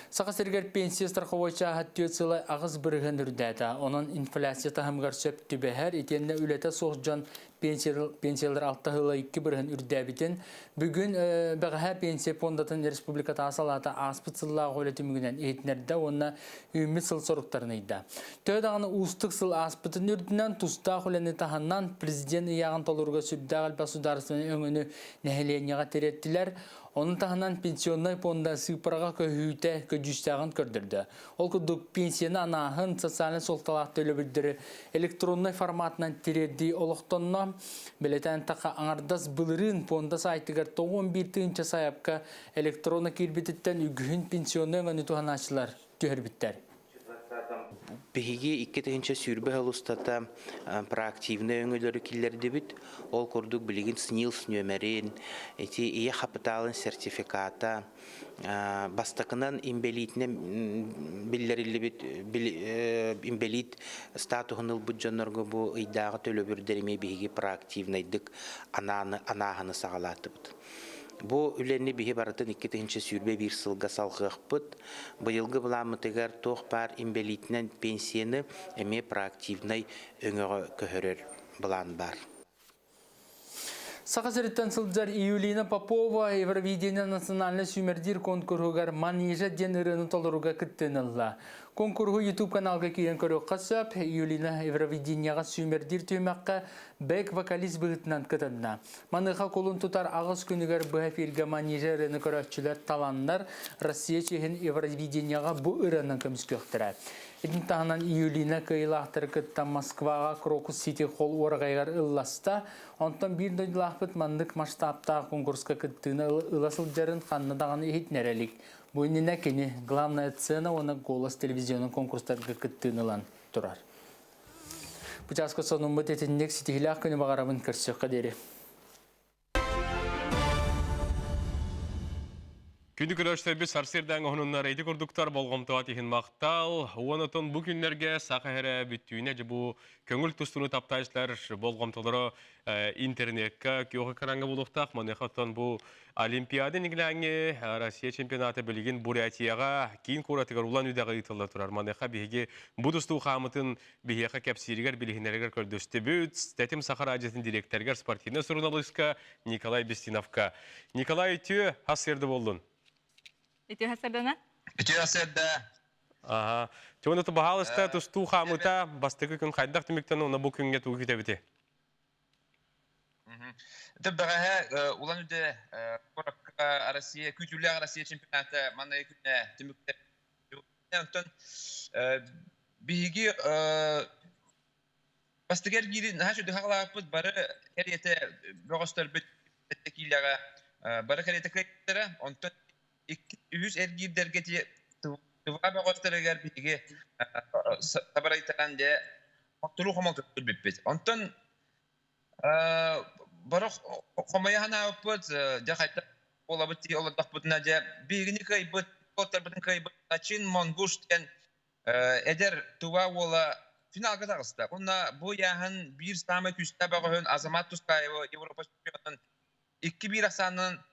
Саха сиригэр пенсия страховой чааһа түөрт сыла 8% үрдээтэ. Онон инфляция таһымыгар сөп түбэһэр, итиэннэ үлэтэ суох дьон пенсиялар 6,2% үрдээбитин бүгүн бэҕэһээ пенсия пуондатын республикатааҕы салаата ааспыт сыллааҕы үлэ түмүгүнэн иһитиннэрдэ уонна үүммүт сыл соруктарын ыйда. Төһө даҕаны уустук сыл ааспытын үрдүнэн тустаах үлэни таһынан президент ыйааҕын толоруга сүрдээх элбэх судаарыстыбаннай өҥөнү нэһилиэнньэҕэ тириэртилэр. Ону таһынан пенсионнай пуонда сыыппараҕа көһүүтэ көдьүүстээҕин көрдөрдө. Ол курдук пенсияны анааһын, социальнай суолталаах төлөбүрдэри электроннай форматынан тириэрдии олохтонно. Бэлэтээн таха аҥардас былырыын пуонда сайтыгар 91 тыһыынча сайапка электронно киирбититтэн үгүһүн пенсионнай өҥөнү туһанааччылар түһэрбиттэр. Биһиги 2020 сыл устата проактивнай өҥөлөрү киллэрдибит. Ол курдук билигин СНИЛС нүөмэрин, ити ийэ хапытаалын сертификата, бастакынан инбэлиитинэн биллэриллибит инбэлиит статуһун ылбыт дьоннорго бу ыйдааҕы төлөбүрдэр эмиэ биһиги проактивнайдык анааһыны саҕалаатыбыт. Бу үлэни биһи барытын 2021 сылга салҕыахпыт. Быйылгы былааммытыгар туох баар инбэлиитинэн пенсияны эмиэ проактивнай өҥөҕө көһөрөр былаан баар. Саха сириттэн сылдьар Июлина Попова Евровидение национальнай сүүмэрдиир конкурһугар «Манежа» диэн ырыаны толоруга кыттыыны ылла. Конкурһу YouTube каналга киирэн көрүөххэ сөп. Июлина Евровидениеҕа сүүмэрдиир түһүмэххэ бэк-вокалист быһыытынан кытынна. Маныаха кулун тутар аҕыс күнүгэр быһа эфиргэ Манежа ырыаны көрөөччүлэр таланнар Россия чиэһин Евровидениеҕа бу ырыанан көмүскүөхтэрэ. Итин таһынан Июлина кыайыылаахтары кытта Москваҕа Крокус Сити холл уораҕайыгар ылласта. Онтон биир дойдулаахпыт маннык масштабтаах конкурска кыттыыны ыла сылдьарын ханна даҕаны иһитинэрэ илик. Бу иннинэ кини «Главная сцена» уонна «Голос» телевизионный конкурстарга кыттыыны ылан турар. Бу чааска сонуммут итинник ситиһилээх күнү баҕарабын көрсүөххэ диэри. Күндү көрөөччүлэрбит сарсыардаҥ оһонуннар ити курдуктар болҕомтоҕо тиһин махтал. Уонутун бу күннэргэ саха эрэ бүттүүнэ дьэ бу көҥүл тустууну таптааччылар болҕомтолоро интернекка күөх экраҥҥа буолуохтаах. Маныаха оттон бу Олимпиада инниглээҥҥи Россия чемпионата билигин Бурятияҕа киин куоратыгар Улан-Үдэҕэ ыытылла турар. Маныаха биһиги бу тустуу хаамытын биһиэхэ кэпсииригэр, билиһиннэригэр көрдөстүбүт. Тэтим Саха радиотын дириэктэригэр, спортивнай суруналыыска Николай Бестиновка. Николай, үтүө хас сырды боллун? Үтүө хас сырдана? Үтүө сырда. Ага. Чугун баһаалыста тустуу хаамыта бастакы күн хайдах түмүктэн уна бу күҥҥэ тугу күтэбити? Бэҕэһээ Улан-Удэ куоракка Россия күүтүүлээх Россия чемпионата манна күнэ түмүктэр. Онтон биһиги бастакы эргиири наһаа үчүгэй хаалаабыппыт бары кэриэтэ бөҕөстөрбүт киилэҕэ бары кэриэтэ кыайтара. Онтон икки үһүс эргиирдэргэ Тыва бөҕөстөрүгэр биһиги табарайтаран дьэ хотторуу хомолтотун бүппүт. Онтон бары хомойо санаабыппыт, дьэ хайдах буолабыт дии олордохпутуна дьэ биһигини кыайбыт, уолаттарбытын кыайбыт Начин Монгуш диэн эдэр Тува уола финалга таҕыста. Уонна бу ыйааһын биир саамай күүстээх бөҕөһүн Азамат Тускаевы Европа чемпионун 2-1 ахсаанынан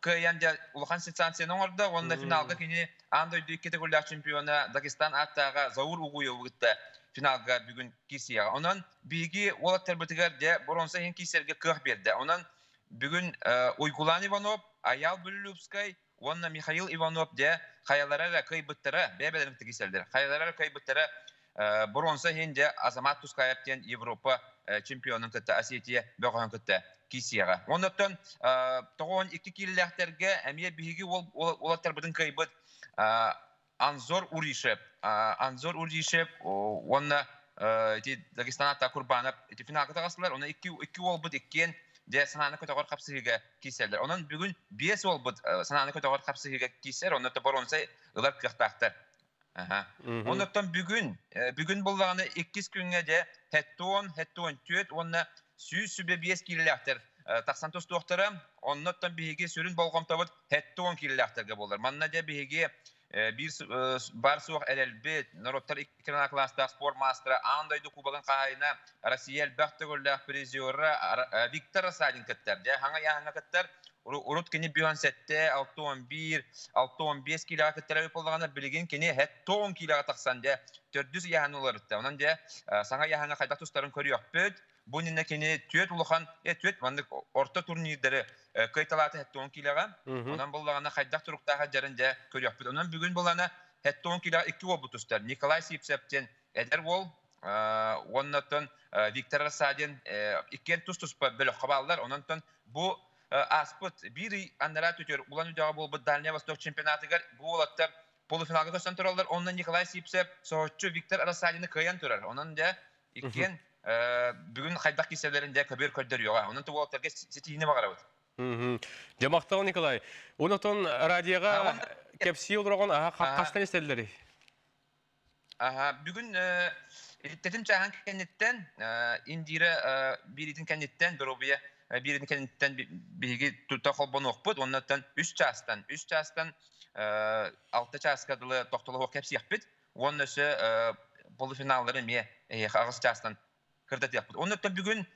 кыайан дьэ улахан сенсацияны оҥордо уонна финалга кини аан дойду икки төгүллээх чемпиона Дагестан ааттааҕа Заур Угуеву кытта финалга бүгүн киирсиэҕэ. Онон биһиги уолаттарбытыгар дьэ боруонса иһин киирсэргэ кыах биэрдэ. Онон бүгүн Уйгулан Иванов, Айаал Бүлүлүпскай уонна Михаил Иванов дьэ хайалара эрэ кыайбыттара, бэйэ-бэйэлэрин кытта киирсэллэр. Хайалара эрэ кыайбыттара боруонса иһин дьэ Азамат Тускаев диэн Европа чемпионун кытта Осетия бөҕөһүн кытта киирсиэҕэ. Оннуттан 92 киилэлээхтэргэ эмиэ биһиги уолаттарбытын кыайбыт Анзор Уришев Анзор Уришев уонна ити Дагестан ата Курбанов ити финалга таҕыстылар. Онон икки уолбут иккиэн дьэ санааны көтөҕөр хапсыһыыга киирсэллэр. Онон бүгүн биэс уолбут санааны көтөҕөр хапсыһыыга киирсэр, онно боруонса ылар кыахтаахтар. Оннуттан бүгүн, бүгүн буллаҕына иккис күҥҥэ дьэ хэттуон, хэттуон түөрт уонна 125 киилэлээхтэр тахсан тустуохтара. Оннуттан биһиги сүрүн болҕомтобут хэттуон киилэлээхтэргэ буолар. Манна дьэ биһиги биир бар суох эрэлбит, норуоттар икки кылаастаах спорт маастара, аан дойду кубогын хаһаайына, Россия элбэх төгүллээх призера Виктор Рассадин кыттар. Дьэ, хаҥа ыйааһыҥҥа кыттар. Урут кини 57, 61, 65 киилэҕэ кыттар эбит буоллаҕына, билигин кини 70 киилэҕэ тахсан дьэ төрдүс ыйааһын уларытта. Онон дьэ саҥа ыйааһыҥҥа хайдах тустарын көрүөхпүт. Бу иннинэ кини түөрт улахан, түөрт маннык орто турнирдары кыайталаата 70 киилэҕэ. Онон буоллаҕына хайдах туруктаах дьарын дьэ көрүөхпүт. Онон бүгүн буоллаҕына 70 киилэҕэ икки уолбут тустар. Николай Сивцев диэн эдэр уол уонна оттон Виктор Рассадин иккиэн тус-туспа бөлөххө бааллар. Онон бу ааспыт биир ый анараа түтүр Улан-Удэҕэ буолбут Дальний Восток чемпионатыгар бу уолаттар полуфиналга көстөн тураллар. Онно Николай Сивцев соһуччу Виктор Рассадины кыайан турар. Онон дьэ иккиэн бүгүн хайдах киирсэллэрин дьэ көбүөр көрдөрүөҕэ. Онон уолаттарга ситиһиини баҕарабыт. Дьэ махтал Николай. Онотон радиоға кэпсии олороҕун аха хастан истэллэрий? Бүгүн тэтим чааһын кэнниттэн Индира биэриитин кэнниттэн доруобуйа биэриитин кэнниттэн биһиги тута холбонуохпут уоннаттан үс чаастан үс чаастан алта чааска дылы тохтолоһуох кэпсиэхпит уонна өссө полуфиналлары эмиэ эһиэхэ аҕыс чаастан кырдатыахпыт. Оннуттан бүгүн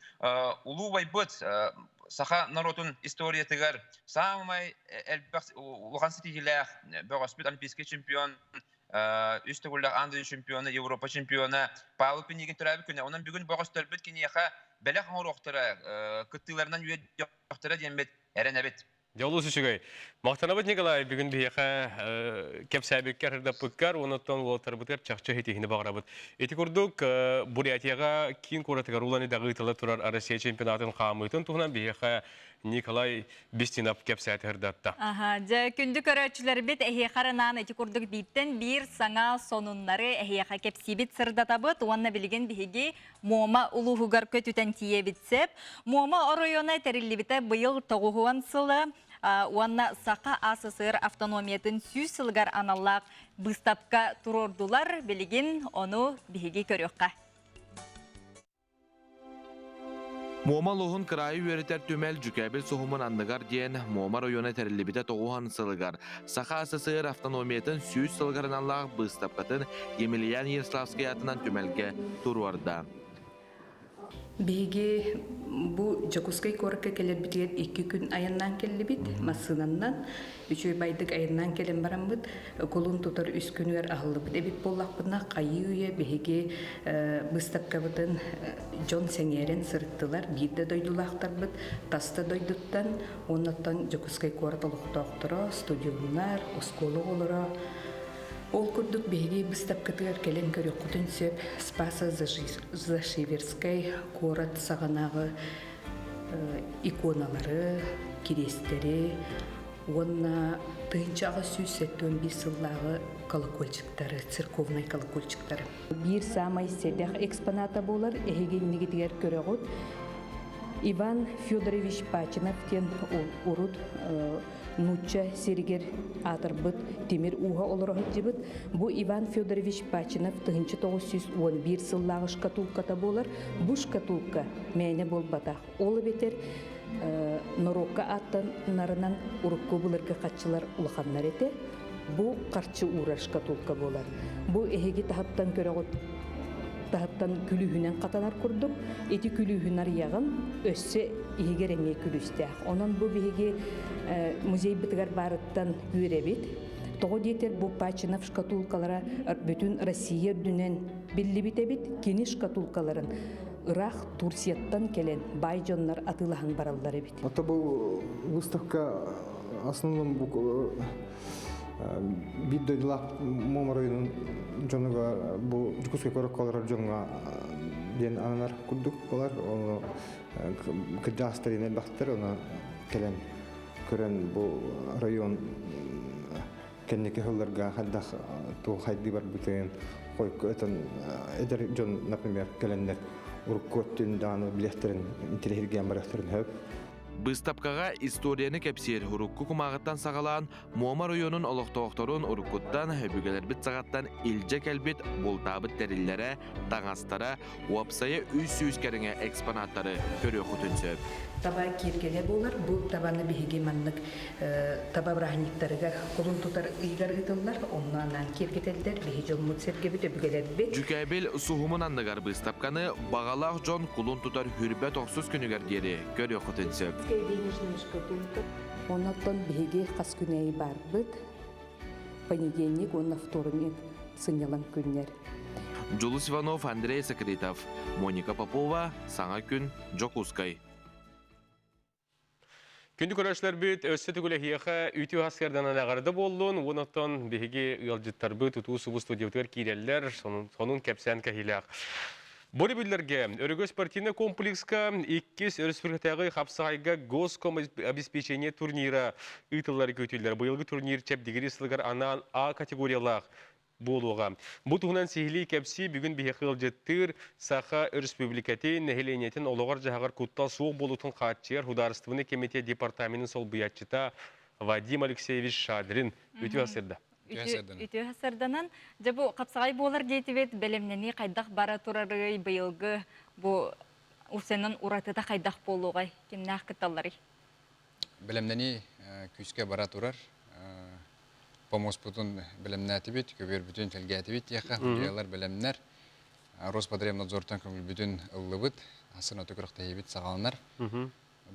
улуу убайбыт саха норуотун историятыгар саамай элбэх улахан ситиһиилээх бөҕөспүт олимпийский чемпион үс төгүллээх аан дойду чемпиона, Европа чемпиона Павел Пинигин төрөөбүт күнэ. Онон бүгүн бөҕөстөрбүт киниэхэ бэлэх оҥоруохтара, кыттыыларынан үөрдүөхтэрэ диэммит эрэнэбит. Дьэ олус үчүгэй. Махтанабыт Николай бүгүн биһиэхэ кэпсээбиккэр, ырдаппыккар, уонуттан уолаттарбытыгар чахчы иһитиһини баҕарабыт. Ити курдук Бурятияҕа киин куоратыгар Улан Идэҕэ ыытылла турар Россия чемпионатын хаамыытын туһунан биһиэхэ Николай Бестинов кэпсээтэ ырдатта. Аха, дьэ, күндү көрөөччүлэрбит эһиэхэ анаан ити курдук бииртэн биир саҥа сонуннары эһиэхэ кэпсиибит сырдатабыт уонна билигин биһиги Муома улууһугар көтүтэн тиийэбит сөп. Муома оройуона тэриллибитэ быйыл 90 сыла уонна Саха АССР автономиятын 100 сылыгар аналлаах быыстапка туруордулар. Билигин ону биһиги көрүөххэ. Муома улууһун кыраайы үөрэтэр түмэл Дьүкээбил суһумун анныгар диэн Муома оройуона тэриллибитэ тоҕуһан сылыгар Саха СССР автономиятын 100 сылыгар аналлаах быыстапкатын Емельян Ярославскай аатынан түмэлгэ туруорда. Биһиги бу Дьокуускай куоракка кэлэрбитигэр икки күн айаннаан кэллибит, массыынаннан. Үчүгэй байдык айаннаан кэлэн бараммыт, кулун тутар үс күнүгэр аһыллыбыт эбит буоллахпытына, хайыы-үйэ биһиги быыстапкабытын дьон сэҥээрэн сырыттылар, биир да дойдулаахтарбыт тас да дойдуттан Уоннаттан Дьокуускай куорат олохтоохторо, студеннар, оскуола оҕолоро. Ол курдук биһиги быыстапкатыгар кэлэн көрүөххүтүн сөп Спаса Зашиверскай куорат саҕанааҕы иконалары, кириэстэри уонна 1871 сыллааҕы колокольчиктары, церковнай колокольчиктары. Биир саамай сэдэх экспоната буолар, эһиги иннигитигэр көрөҕүт. Иван Федорович Пачинов диэн урут нуучча сиригэр аатырбыт тимир ууһа олоро сылдьыбыт. Бу Иван Федорович Пачинов 1911 сыллааҕы шкатулката буолар. Бу шкатулка мээнэ буолбатах. Ол эбэтэр норуокка ааттанарынан урукку былыргы хаччылар улаханнар этэ. Бу харчы уурар шкатулка буолар. Бу эһиги таһыттан көрөҕүт таһыттан күлүүһүнэн хатанар курдук ити күлүүһүн арыйаҕын өссө иһигэр эмиэ күлүүстээх. Онон бу биһиги музейбытыгар баарыттан үөрэбит. Тоҕо диэтэр бу Пачинов шкатулкалара бүтүн Россия үрдүнэн биллибит эбит. Кини шкатулкаларын ыраах Турцияттан кэлэн баай дьоннор атыылаһан бараллар эбит. Это был выставка основном биир дойдулаах Муом оройуонун дьонугар бу Дьокуускай куоракка олорор дьоҥҥо диэн ананар курдук болар. Ону кырдьаҕастар элбэхтэр, ону кэлэн көрөн бу район кэнники сылларга хайдах туох хайдыы барбытын хойку өтөн эдэр дьон, например, кэлэннэр урукку өттүн даҕаны билиэхтэрин интэриэһиргээн барыахтарын сөп. Быыстапкаҕа историяны кэпсиир урукку кумааҕыттан саҕалаан Муома оройуонун олохтоохторун уруккуттан өбүгэлэрбит саҕаттан илдьэ кэлбит бултаабыт тэриллэрэ, таҥастара, уопсайа 300 кэриҥэ экспонаттары көрүөххүтүн сөп. Таба киэргэлэ буолар. Бу табаны биһиги маннык таба бырааһынньыктарыгар кулун тутар ыйыгар ыытыллар. Онно анаан киэргэтэллэр. Биһи дьоммут сэргэбит, өбүгэлэрбит. Дьүкээбил суһумун анныгар быыстапканы баҕалаах дьон кулун тутар хүрбэ тохсус күнүгэр диэри көрүөххүтүн сөп. Денежная шкатулка. Оннуттан биһиги хас күнэйи барбыт. Понедельник уонна вторник сынньалаҥ күннэр. Дьулус Иванов, Андрей Сакритов, Моника Попова, Саҥа күн, Дьокуускай. Күндү көрөөччүлэрбит, өссө төгүл эһиэхэ үтүө сарсыарданан эҕэрдэ буоллун. Уон оттон биһиги ыалдьыттарбыт тутуу субу студиябытыгар киирэллэр, сонун кэпсээн кэһиилээх. Бу өрөбүллэргэ Өрөгөй спортивнай комплекска иккис өрөспүүбүлүкэтээҕи хапсаҕайга госкомобеспечение турнира ыытыллары күүтүллэр. Быйылгы турнир чэбдигирии сылыгар анаан А категориялаах буолуоҕа. Бу туһунан сиһилии кэпсии бүгүн биһиэхэ ыалдьыттыыр Саха Өрөспүүбүлүкэтин нэһилиэнньэтин олоҕор-дьаһаҕар куттал суох буолуутун хааччыйар Судаарыстыбаннай кэмитиэт департаменын солбуйааччыта Вадим Алексеевич Шадрин. Үтүө сырда. Үтүө сырданан. Дьэ бу хапсаҕай буолар диэтибит, бэлэмнэнии хайдах бара турарый, быйылгы бу усенан уратыта хайдах буолуоҕай, кимнээх кытталларый? Бэлэмнэнии күүскэ бара турар. Помоспутун бэлэмнээтибит, көбүөрбүтүн тэлгээтибит диэххэ, судьуйалар бэлэмнэр. Роспотребнадзортан көҥүлбүтүн ыллыбыт, асын оту күрэхтэһиибит саҕаланар.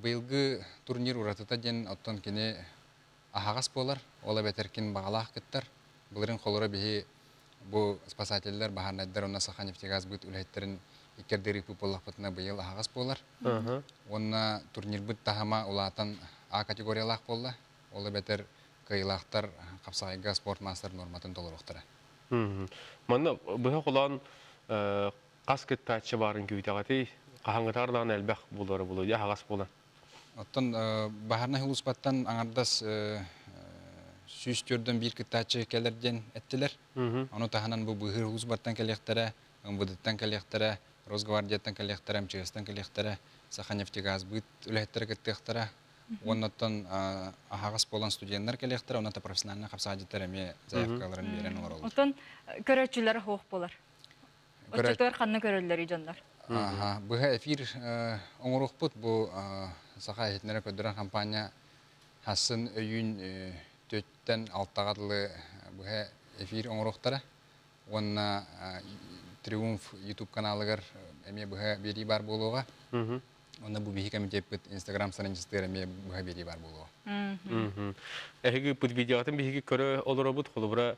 Быйылгы турнир уратыта диэн оттон кини аһаҕас буолар, ол эбэтэр ким баҕалаах кыттар. Былырыын холоро биһи бу спасателлэр, баһаарнайдар уонна Саха нефтегазбыт үлэһиттэрин иккэрдэ ыыппыт буоллахпытына быйыл аһаҕас буолар. Уонна турнирбыт таһыма улаатан А категориялаах буолла. Ол эбэтэр кыайыылаахтар хапсаҕайга спорт маастар нуорматын толоруохтара. Манна быһа холоон хас кыттааччы баарын күүтэҕитий? Хаһаҥҥытыгар даҕаны элбэх буолара буолуо, аһаҕас буолан. Оттон баһаарынай сулууспаттан аҥардас 141 кыттааччы кэлэр диэн эттилэр. Ону таһынан бу быыһыыр сулууспаттан кэлиэхтэрэ, МВД-ттан кэлиэхтэрэ, Росгвардияттан кэлиэхтэрэ, МЧС-тан кэлиэхтэрэ, Саханефтегазбыт үлэһиттэрэ кыттыахтара. Уонна оттон аһаҕас буолан студеннар кэлиэхтэрэ, онон профессиональнай хапсаҕайдьыттар эмиэ заявкаларын биэрэн олороллор. Оттон көрөөччүлэр суох буолар. Оччотугар ханна көрөллөрүй дьоннор? Быһа эфир оҥоруохпут. Бу Саха иһитиннэрэ көрдөрөр хампаанньа хассын өйүүн 4-тэн 6-ға дылы быһа эфир оҥоруохтара. Уонна Триумф YouTube каналыгар эмиэ быһа биэрии баар буолуоҕа. Онно бу биһи комитеппит Инстаграм страницатыгар эмиэ быһа биэрии баар буолуоҕа. Эһиги ыыппыт видеоҕытын биһиги көрө олоробут. Холобура,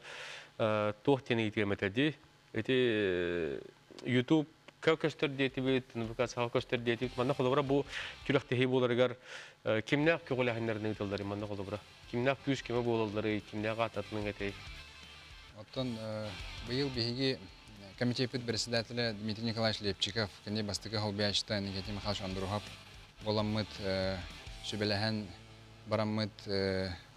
туох диэн ыйытыам этэ дии. Ити YouTube көстөр диэтибит, НВК саха көстөр диэтибит. Манна холобура бу күрэхтэһии буоларыгар кимнээх көҕүлээһиннэрин ыыталларый манна холобура? Кимнээх күүс көмө буолалларый, кимнээх аататыныҥ этэй? Оттон быйыл биһиги комитеппит председателэ Дмитрий Николаевич Лепчиков, кини бастакы солбуйааччыта Никитин Михайлович Андрухов. Буоламмыт сүбэлэһэн бараммыт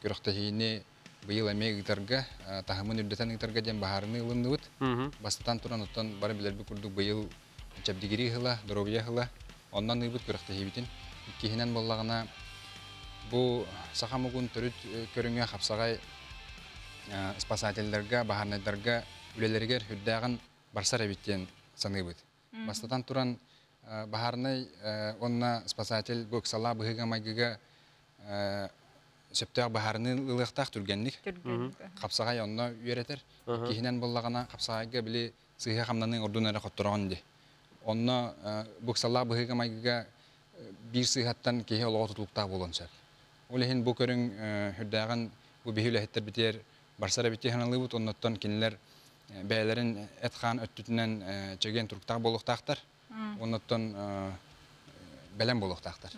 күрэхтэһиини быйыл эмиэ ыытарга, таһымын үрдэтэн ыытарга диэн баһаарыныы ылынныбыт. Бастатан туран, оттон бары билэрбит курдук быйыл чэбдигирии ыһыла, доруобуйа ыһыла, онон ыыбыт күрэхтэһиибитин. Иккиһинэн буоллаҕына, бу саха омугун төрүт көрүҥэ хапсаҕай спасателлэргэ, баһаарынайдарга үлэлэригэр үрдээҕин барсар эбит диэн саныыбыт. Бастатан туран, баһаарынай уонна спасатель бу ыксалаах быһыыга-майгыга сөптөөх баһаарыныы ылыахтаах түргэнник. Хапсаҕай онно үөрэтэр. Иккиһинэн буоллаҕына, хапсаҕайга били сыыһа хамнаныы ордун эрэ хоттороҕун дии. Онно бу ыксалаах быһыыга-майгыга биир сыыһаттан киһи олоҕо тутулуктаах буолуон сөп. Ол иһин бу көрүҥ үрдээҕин бу биһи үлэһиттэрбитигэр барсар эбит дии саналыыбыт. Оннуттан кинилэр бэйэлэрин эт-хаан өттүтүнэн чэгиэн туруктаах буолуохтаахтар. Оннуттан бэлэм буолуохтаахтар.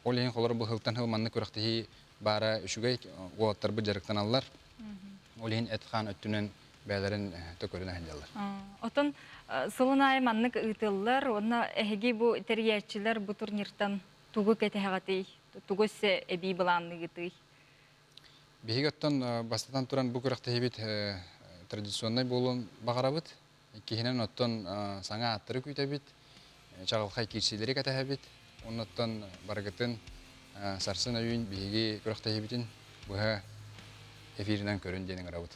Ол иһин холоро бу сылтан сыл маннык күрэхтэһии баара үчүгэй, уолаттарбыт дьарыктаналлар. Ол иһин эт-хаан өттүнэн бэйэлэрин төкөрүнэ сылдьаллар. Отон сылын аайы маннык ыытыллар уонна эһиги бу тэрийээччилэр бу турниртан тугу кэтэһэҕитий? Тугу өссө эбии былаанныыгытый? Биһиги оттон бастатан туран бу күрэхтэһиибит традиционнай буолуон баҕарабыт. Иккиһинэн оттон саҥа ааттары күүтэбит, чаҕылхай киирсиилэри кэтэһэбит. Оннуттан барыгытын сарсын өйүүн биһиги күрэхтэһиибитин быһа эфиринэн көрүн диэн ыҥырабыт.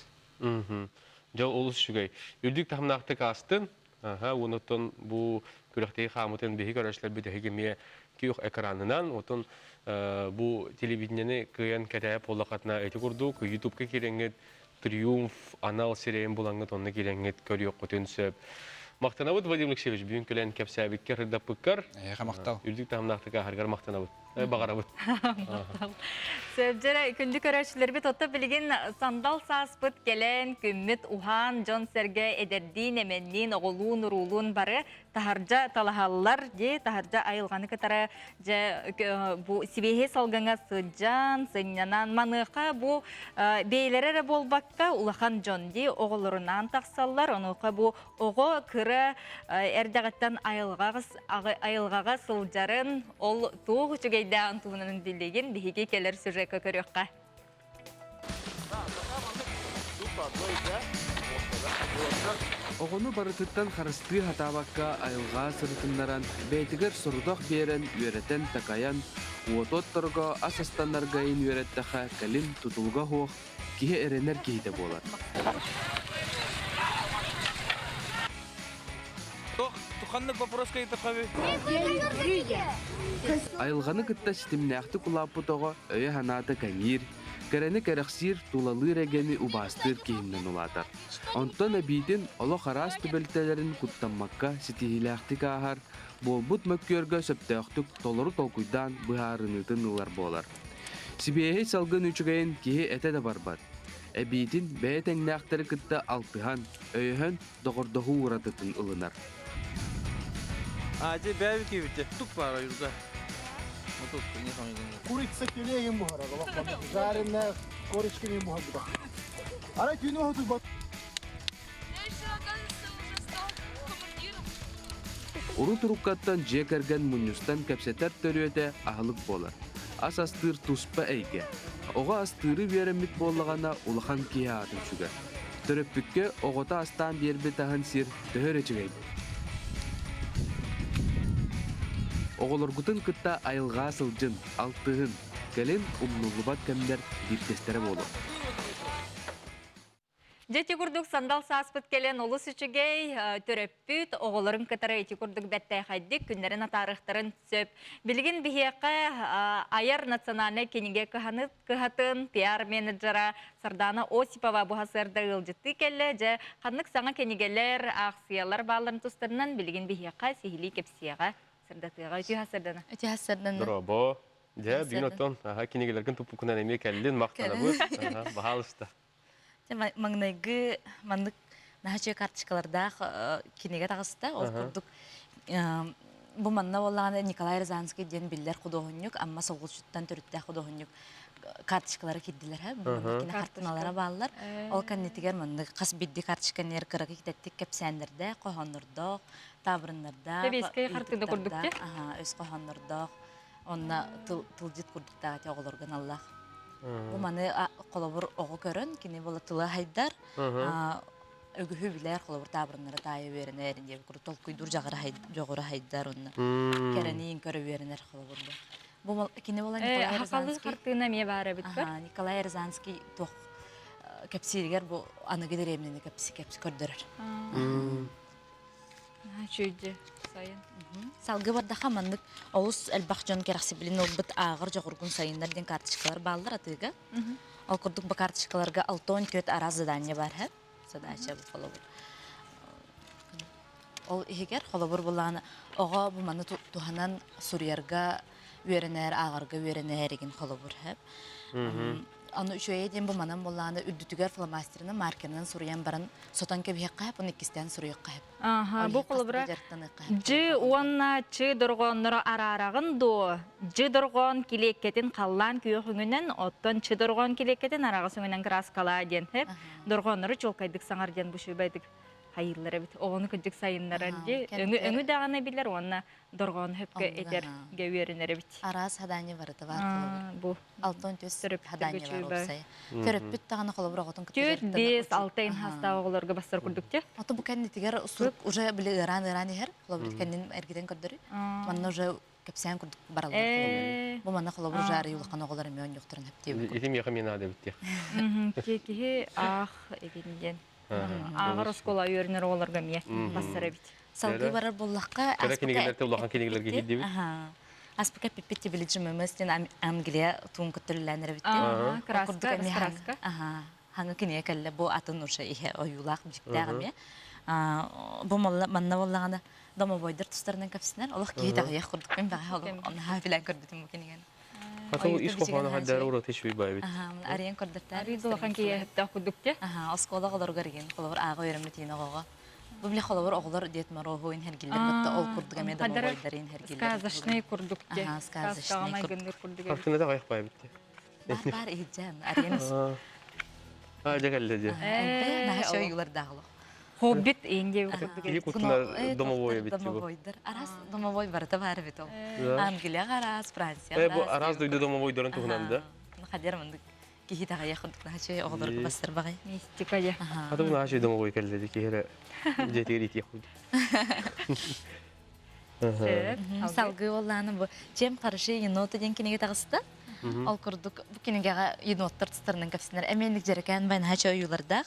Дьол олус үчүгэй. Үрдүк таһымнаахтык аастын. Аха, онуттан бу күрэхтэһии хаамытын биһи көрөөччүлэрбит эһиги эмиэ күөх экранынан, отон бу телевидениени кыайан кэтээп буоллаххытына ити курдук ютубка киирэҥҥит Триумф анал сирэйин булаҥҥыт онно киирэҥҥит көрүөххүтүн сөп. Махтанабыт Вадим Алексеевич бүгүн кэлэн кэпсээбиккэр, ырдаппыккар. Эһиэхэ махтал. Үрдүк таһымнаахтык ааһаргар махтанабыт. Баҕарабыт. Сөбдьөрө күндү көрөөччүлэрбит отто билигин сандал сааспыт кэлэн, күммүт уһаан, дьон-сэргэ эдэрдиин, эмэнниин, оҕолуун, уруулуун бары таһырдьа талаһаллар дии, таһырдьа айылҕаны кытары дьэ бу сибиэһэй салгыҥа сылдьан, сынньанан, маныаха бу бэйэлэрэ эрэ буолбакка улахан дьон дии оҕолорунаан тахсаллар, онуоха бу оҕо кыра эрдэҕиттэн айылҕаҕа сылдьарын, ол туох үчүгэйдээҕин туһунан билигин биһиги кэлэр сюжекка көрүөххэ. Оҕону барытыттан харыстыы сатаабакка айылҕа сырытыннаран, бэйэтигэр сорудах биэрэн, үөрэтэн-такайан, уоту отторго, ас астанарга иһин үөрэттэххэ, кэлин тутулуга суох, киһи эрэнэр киһитэ буолар. Айылҕаны кытта ситимнээхтик улааппыт оҕо өйө-санаата кэҥиир, кэрэни кэрэхсиир, тулалыыр эйгэни убаастыыр киһиннэн улаатар. Онтон эбиитин олох араас түбэлтэлэрин куттаммакка ситиһиилээхтик ааһар, буолбут мөккүөргэ сөптөөхтүк толору толкуйдаан быһаарыныытын ылар буолар. Сибиэһэй салгын үчүгэйин киһи этэ да барбат. Эбиитин бэйэ тэҥнээхтэри кытта алтыһан, өйөһөн доҕордоһуу уратытын ылынар. А, те бэбики бите. Тук пара юрга. Курица тюлегин буһара, жареная корочками буһарбыта. Арай түүнү оһутуйбат. Урут уруккаттан дьиэ кэргэн мунньустан кэпсэтэр төрүөтэ аһылык буолар. Ас астыыр туспа эйгэ. Оҕо астыыры үөрэммит буоллаҕына улахан киһи аатын сүгэр. Төрөппүккэ оҕото астаан биэрбит аһын сир төһө эрэ үчүгэй. Оҕолоргутун кытта айылҕаа сылдьын, алтыһын, кэлин умнуллубат кэмнэр биирдэстэрэ буолуо. Дьэ ити курдук сандал сааспыт кэлэн олус үчүгэй, төрөппүт оҕолорун кытары ити курдук бэртээхэйдик күннэрин атаарыахтарын сөп. Билигин биһиэхэ Айар национальнай кинигэ кыһатын пиар-менеджера Сардана Осипова бу сарсыарда ыалдьыттыы кэллэ. Дьэ, ханнык саҥа кинигэлэр, аахсыйалар баалларын тустарынан билигин биһиэхэ сиһилии кэпсиэҕэ, сырдатыаҕа. Үтүө сардана. Үтүө сардана. Дорообо. Дьэ, бүгүн оттон кинигэлэргин туппуккунан эмиэ кэллин, махтанабыт. Баһаалыста. Маҥнайгы маннык наһаа үчүгэй карточкалардаах кинигэ таҕыста. Ол курдук бу манна буоллаҕына Николай Рязанский диэн биллэр худуоһунньук, Амма Солгучуттан төрүттээх худуоһунньук карточкалары киирдилэр һэ. Бу маннык кини хартыыналара бааллар. Ол кэннитигэр маннык хас биирдии карточканер кыракый китэттик кэпсээннэрдээх, хоһооннордоох, таабырыннардаах, Сэбиэскэй хартыына курдук өс хоһооннордоох. Онна тылдьыт курдуктаах оҕолорго аналлаах. Бу маны холобур оҕо көрөн, кини була тыла хайдар, өгүһү билэр, холобур таабырыннары таайа үөрэнэр, диэн курдук толкуйдуур дьоҕура хайдар, онно кэрэниин көрө үөрэнэр холобур бу. Бу кини була Николай Рязанский. хартыына эмиэ баар эбит Николай Рязанский туох кэпсииригэр бу аныгы дэриэбинэни кэпси кэпси көрдөрөр. Чүйдү сайын. Салгы бардаха маннык олус элбэх дьон кэрэхсибилин ылбыт ааҕар дьоҕургун сайыннар диэн карточкалар бааллар атыыга. Ол курдук бу карточкаларга 64 араас задание бар һэ. Задача бу холобур. Ол иһигэр холобур булааны оҕо бу маны туһанан суруйарга үөрэнэр, ааҕарга үөрэнэр игин холобур һэп. Аны үчүгэйэ диэн бу манан буоллаҕына үрдүтүгэр фломастерынан, маркерынан суруйан баран сотон кэбиһиэххэ сөп, уонна иккистээн суруйуохха сөп. Аха, бу холобура Дьы уонна чы дорҕоонноро араараҕын дуо? Дьы дорҕоон килиэккэтин халлаан күөх өҥүнэн, оттон чы дорҕоон килиэккэтин араҕас өҥүнэн кырааскалаа диэн сөп. Дорҕооннору чуолкайдык саҥар диэн бу шүбэдик хайыыллар эбит. Оҕону кырдьык сайыннарар дии. Өҥү өҥү даҕаны билэр уонна дорҕоон хөпкө этэргэ үөрэнэр эбит. Араас хадание барыта бар холобур. Бу Алтан түс хадание бар уопсайа. Төрөппүт даҕаны холобур оҕотун кытта Түөрт, биэс, алта ин хастаах оҕолорго бассар курдук те. Ото бу кэннитигэр сурук уже били ыараан-ыараан иһэр. Холобур кэннин эргитэн көрдөрүй. Манна уже кэпсээн курдук бараллар холобур. Бу манна холобур уже арый улахан оҕолор эмиэ онньуктарын хэптиэбит. Ити миэхэ мин наада эбит Киһи аах эгин диэн. Ааҕар оскуола үөрэнэр оҕолорго эмиэ бассар эбит. Салгыы барар буоллахха, Кыра кинигэлэртэн улахан кинигэлэргэ киирдибит. Аспыка пиппит тибилиджи мөмөс диэн Англия туун көттөрүлээн эрэбит. Краска, краска. Хаҥа кинигэ кэллэ бу атын уже иһэ ойуулаах бичиктээх эмиэ. Бу манна боллаҕына домовойдар тустарынан кэпсэнэр. Олох киһи таҕыйах курдук мин баҕа олох наһаа билэн көрбүтүм бу кинигэни. Хатыл ис хоһооно хаддары ураты үчүгэй баайбыт. Арыйан көрдөртөр. Арый улахан киһи хөптөөх курдук те. Оскуола оҕолоругар игин холобур ааҕа үөрэммит иин оҕоҕо. Бу били холобур оҕолор Дед Мороһу инһэргиллэр батта ол курдук эмиэ домовойдары инһэргиллэр. Сказочный курдук те. Сказочный курдук. Хартыната кайых баайбыт те. Бар бар иһитжэн арыйан. А дьэ кэллэ дьэ. Наһаа шойулардаах олох. Хоббит Индия курдук. Киһи кутунар домовой эбит Домовойдар. Араас домовой барыта баар эбит ол. Англияҕа араас, Францияҕа араас. Бу араас дойду домовойдарын туһунан да. Хадер мындык киһи таҕайах курдук наһаа оҕолорго бастар баҕай. Мистика я. Хата бу наһаа домовой кэллэ ди киһи эрэ дьиэтигэр иитиэх курдук. Салгыы буоллааны бу Чем хороши еноты диэн кинигэ таҕыста. Ол курдук бу кинигэҕэ еноттар тустарынан кэпсэнэр. Эмиэнник дьэрэкээн байнаһа ойуулардаах.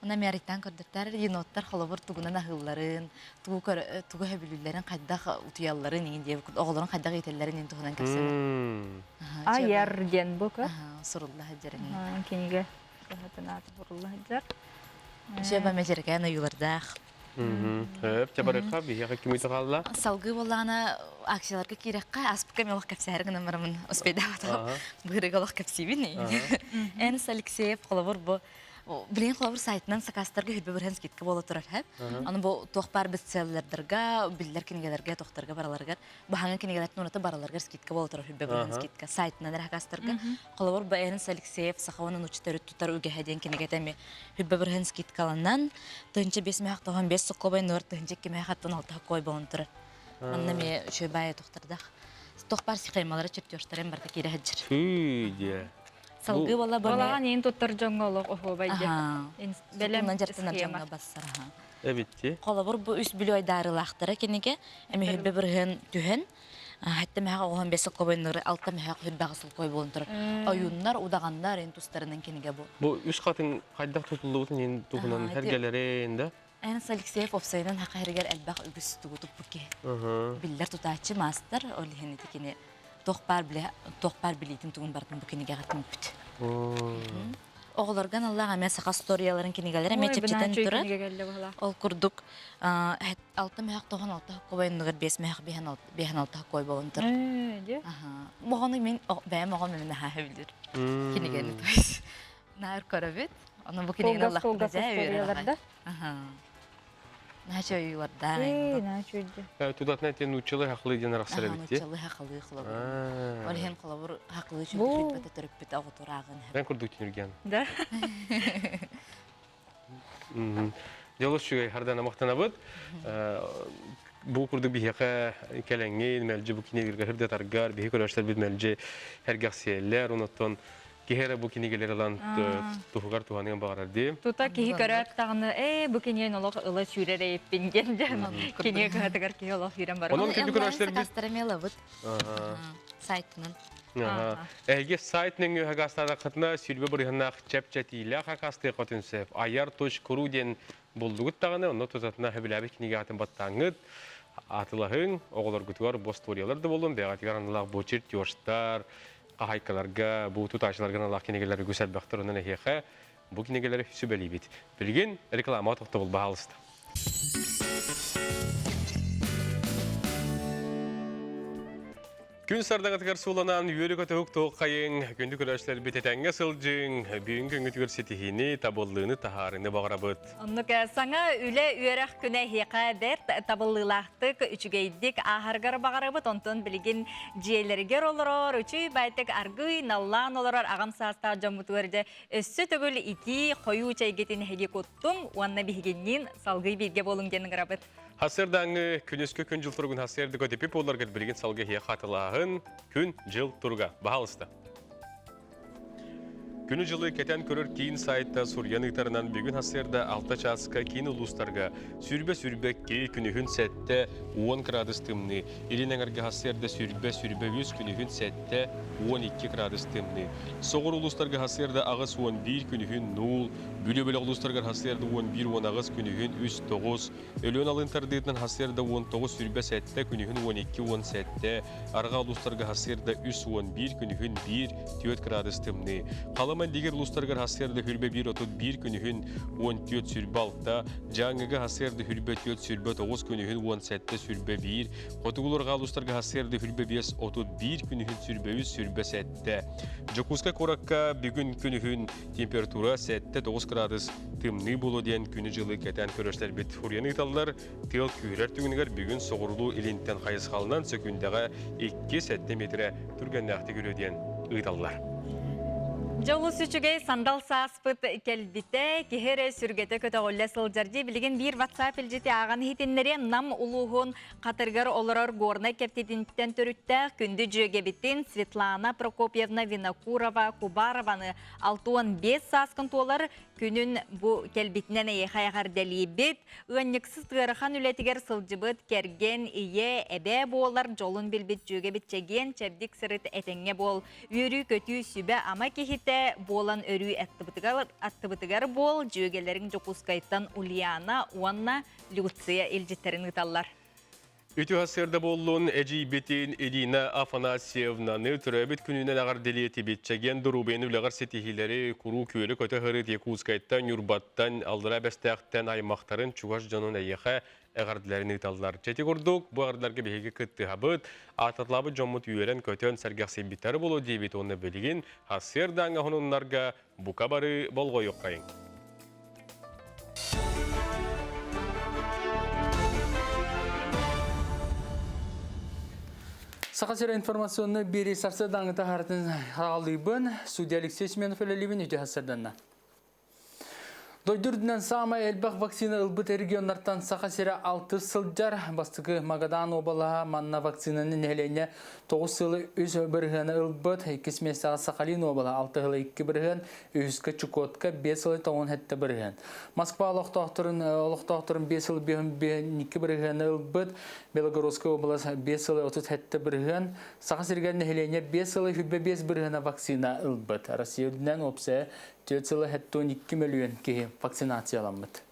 Онно Америктан көрдөртөр еноттар холобур тугунан аһыылларын, тугу тугу сөбүлүүллэрин, хайдах утуйалларын иҥин диэбит оҕолорун хайдах иитэллэрин иҥин туһунан кэпсэнэр. Айар диэн бу көр. Сурулла сылдьар. Кинигэ кыһатын ааты сурулла сылдьар. Сөп эмэ ойуулардаах. Хөп, чабарыкка биһиэхэ кими хаалла? Салгыы буоллаҕына акцияларга киирэххэ аспыкка мен олох кэпсээри гынан барамын успейдаабатах быырыга олох кэпсиибин. Энс Алексеев холобур бу Билигин холобур сайтынан сакаастарга хүрбэ бырһан скидка буола турар хэп. Аны бу туох баар бестселлердарга, биллэр кинигэлэргэ, тохторго бараларыгар, баһаҥа кинигэлэртэн ураты бараларыгар скидка буола турар хүрбэ бырһан скидка сайтынан эрэ сакаастарга. Холобур бу Эрнст Алексеев саха уонна нуучча төрүт тутар үгэһэ диэн кинигэтэ эми хүрбэ бырһан скидкаланан 1595 соккобай нуор 1296 соккобай буолан турар. Манна эмиэ үчүгэй баайы тохтордах. Туох баар схемалара чертежтарын барыта киирэ сылдьар. Фүү диэ. Салгыы буола бу Балаҕан иин туттар дьоҥҥо олох оһуобай дьэ. Бэлэм дьарыктанар дьоҥҥо бассар. Эбитти. Холобур бу үс бүлүү айдаарылаахтара кинигэ эмиһирбэ бырыһын түһэн хатта мэһэх оҕоһон бес сылкобойнуры алта мэһэх хүрбэҕэ сылкой буолан турар. Ойууннар, удаҕаннар эн тустарынан кинигэ бу. Бу үс хатын хайдах тутуллубутун иин туһунан эргэлэрин да. Энс Алексеев опсайынан хаха хэригэр элбэх үгүс тугу туппут киһи. Биллэр тутааччы маастар, ол иһин ити кини туох баар билэ туох баар билиитин тугун барытын бу кинигэҕэ түмпүт. Оҕолорго аналлаах эмиэ саха историяларын кинигэлэрэ эмиэ чэпчэтэн турар. Ол курдук алта мөһөх тохон алта хоккобой оннугар биэс мөһөх биэһэн алта хоккой буолан турар. Оҕону мин бэйэм оҕом мин наһаа сөбүлүүр кинигэни то есть наар көрөбүт. Ону бу кинигэни ыллахпына дьэ үөрэр Наһаа ойуулардаах. Ээ, наһаа үчүгэй. Тудатына этин нууччалыы хахлыы диэн арахсар эбит дии. Нууччалыы хахлыы холобур. Ол иһин холобур хахлыы үчүгэй төрөппүт оҕотурааҕын. Мен курдук түнүргэн. Да. Дьолус үчүгэй хардана махтанабыт. Бу курдук биһиэхэ кэлэҥҥин, мэлдьи бу кинигэлэргэ сырдатаргар, биһи көрөөччүлэрбит мэлдьи сэргэхсийэллэр, онуттан киһи эрэ бу кинигэлэри ылан туһугар туһаныан баҕарар дии. Тута киһи көрөөт даҕаны, ээ, бу киниэн олох ыла сүүрэр эйиппин диэн дьэн кинигэ кыһатыгар киһи олох киирэн барар. Онон күндү көрөөччүлэрбит Сакаастара мелабыт сайтынан. Эһиги сайт нөҥүө хакастаатаххытына сүүрбэ бырыһыаннаах чэпчэтиилээх хакастыаххытын сөп. Айар точка ру диэн булдугут даҕаны, онно тутатына сөбүлээбит кинигэ аатын баттааҥҥыт, атылаһыҥ, оҕолоргутугар бу остуоруйалар да буоллун, бэйэҕитигэр аналлаах бу чертежтар, хаһайкаларга, бу тутааччыларга аналлаах кинигэлэр үгүс элбэхтэр, онон эһиэхэ бу кинигэлэри сүбэлиибит. Билигин рекламаҕа тохтобул баһаалыста. Күн сардаҥатыгар сууланан үөрү-көтөһүк туох хайыҥ, күндү көрөөччүлэрбит этэҥҥэ сылдьыҥ, бүгүн күҥҥүтүгэр ситиһиини, табыллыыны таһаарыыны баҕарабыт. Оннук саҥа үлэ үөрэх күнэ эһиэхэ бэрт табыллыылаахтык, үчүгэйдик ааһаргар баҕарабыт. Онтон билигин дьиэлэригэр олорор, үчүй байтык аргыый наллаан олорор аҕам саастаах дьоммутугар дьэ өссө төгүл итии хойуу чэйгитин эһиги куттуҥ уонна биһигинниин салгыы бииргэ буолуҥ диэн ыҥырабыт. Хасырдааҥы күнүскү күн-дьыл туругун хасырды көтүпү буоларгар билигин салгы иһиэ хатылааһын күн-дьыл туруга. Баһалыста. Күнү-дьылы кэтэн көрөр киин сайтта суруйан ыытарынан бүгүн хасырда 6 чааска киин улуустарга сүрбэ-сүрбэ ки күнүһүн 7 10 градус тымныы, илин эҥэргэ хасырда сүрбэ-сүрбэ 3 күнүһүн 7 12 градус тымныы. Соҕур улуустарга хасырда 81 күнүһүн 0, Бүлүү бөлөх улуустарыгар хасырда 11-18 күнүһүн 3-9, Өлөөн алын тардыытынан хасыарда 19 27, күнүһүн 12 17, арҕаа улуустарга хасыарда 3 11, күнүһүн 1 4 градус тымныы. Халыма дигэр улуустарыгар хасыарда хүрбэ 1 31, күнүһүн 14 сүрбэ 6, Дьааҥыга хасыарда хүрбэ 4 сүрбэ 9, күнүһүн 17 сүрбэ 1, Хотугу арҕаа улуустарга хасыарда хүрбэ 5 31, күнүһүн сүрбэ 3 сүрбэ 7. Дьокуускай куоракка бүгүн күнүһүн Температура 7-9 градус тымныы буолуо диэн күнү-дьылы кэтээн көрөөччүлэрбит уруйан ыыталлар. Тыал күүһүрэр түгэнигэр бүгүн соҕуруу илинтэн хайысхалынан сөкүүндэҕэ 2-7 миэтэрэ түргэннээхтик үрүө диэн ыыталлар. Дьолус үчүгэй сандал сааспыт кэлбитэ, киһи эрэ сүргэтэ көтөҕүллэ сылдьар дии. Билигин биир WhatsApp илдьити ааҕан иһитиннэриэм. Нам улууһун Хатырыгар олорор Горнай Кэптитинтэн төрүттээх күндү дьүөгэбитин Светлана Прокопьевна Винокурова Кубарованы 65 сааскын туолар күнүн бу кэлбитинэн эйиэхэ эҕэрдэлиибит. Ыанньыксыт ыарахан үлэтигэр сылдьыбыт кэргэн, ийэ, эбээ буолар дьолун билбит дьүөгэбит чэгиэн, чэбдик сырыт этэҥҥэ буол. Үөрүү-көтүү сүбэ-ама киһитэ буолан өрүү аттыбытыгар, аттыбытыгар буол дьүөгэлэриҥ Дьокуускайтан Ульяна уонна Люция илдьиттэрин ыыталлар. Үтүө сарсыарда буоллун, эдьиийбитин Ирина Афанасьевнаны төрөөбүт күнүнэн эҕэрдэлиэтибит. Чэгиэн доруобуйаны үлэҕэр ситиһиилэри, куруук үөрэ-көтө сырыт Якутскайтан, Ньурбаттан, Аллараа Бэстээхтэн аймахтарын, чугас дьонун эйиэхэ эҕэрдэлэрин ыыталлар. Чэти курдук, бу эҕэрдэлэргэ биһиги кыттыһабыт, аататлаабыт дьоммут үөрэн-көтөн, сэргэхсийбиттэрэ буолуо диэбит уонна билигин сарсыардааҥҥы хонуннарга Бука бары болҕойуоххайыҥ. Саха сирэ информационный биэрии сарсыардааҥҥы таһаарытын хаалыыбын. Судья Алексей Семенов үлэлиибин үтүө сарсыарданна. Дойду үрдүнэн саамай элбэх вакцина ылбыт регионнартан Саха сирэ алтыс сылдьар. Бастакы Магадан уобалаһа манна вакцинаны нэһилиэнньэ 9 сылы 3 бырыһыаны ылбыт, иккис миэстэҕэ Сахалин уобалаһа 6 сылы 2 бырыһыан, үһүскэ Чукотка 5 сылы 97 бырыһыан. Москва олохтоохторун олохтоохторун 5 сылы 52 бырыһыаны ылбыт, Белогородская область 5 сылы 37 бырыһыан, Саха сиригэр нэһилиэнньэ 5 сылы 25 бырыһыана вакцина ылбыт. Россия үрдүнэн уопсайа 4 сылы 72 мөлүйүөн киһи вакцинацияламмыт.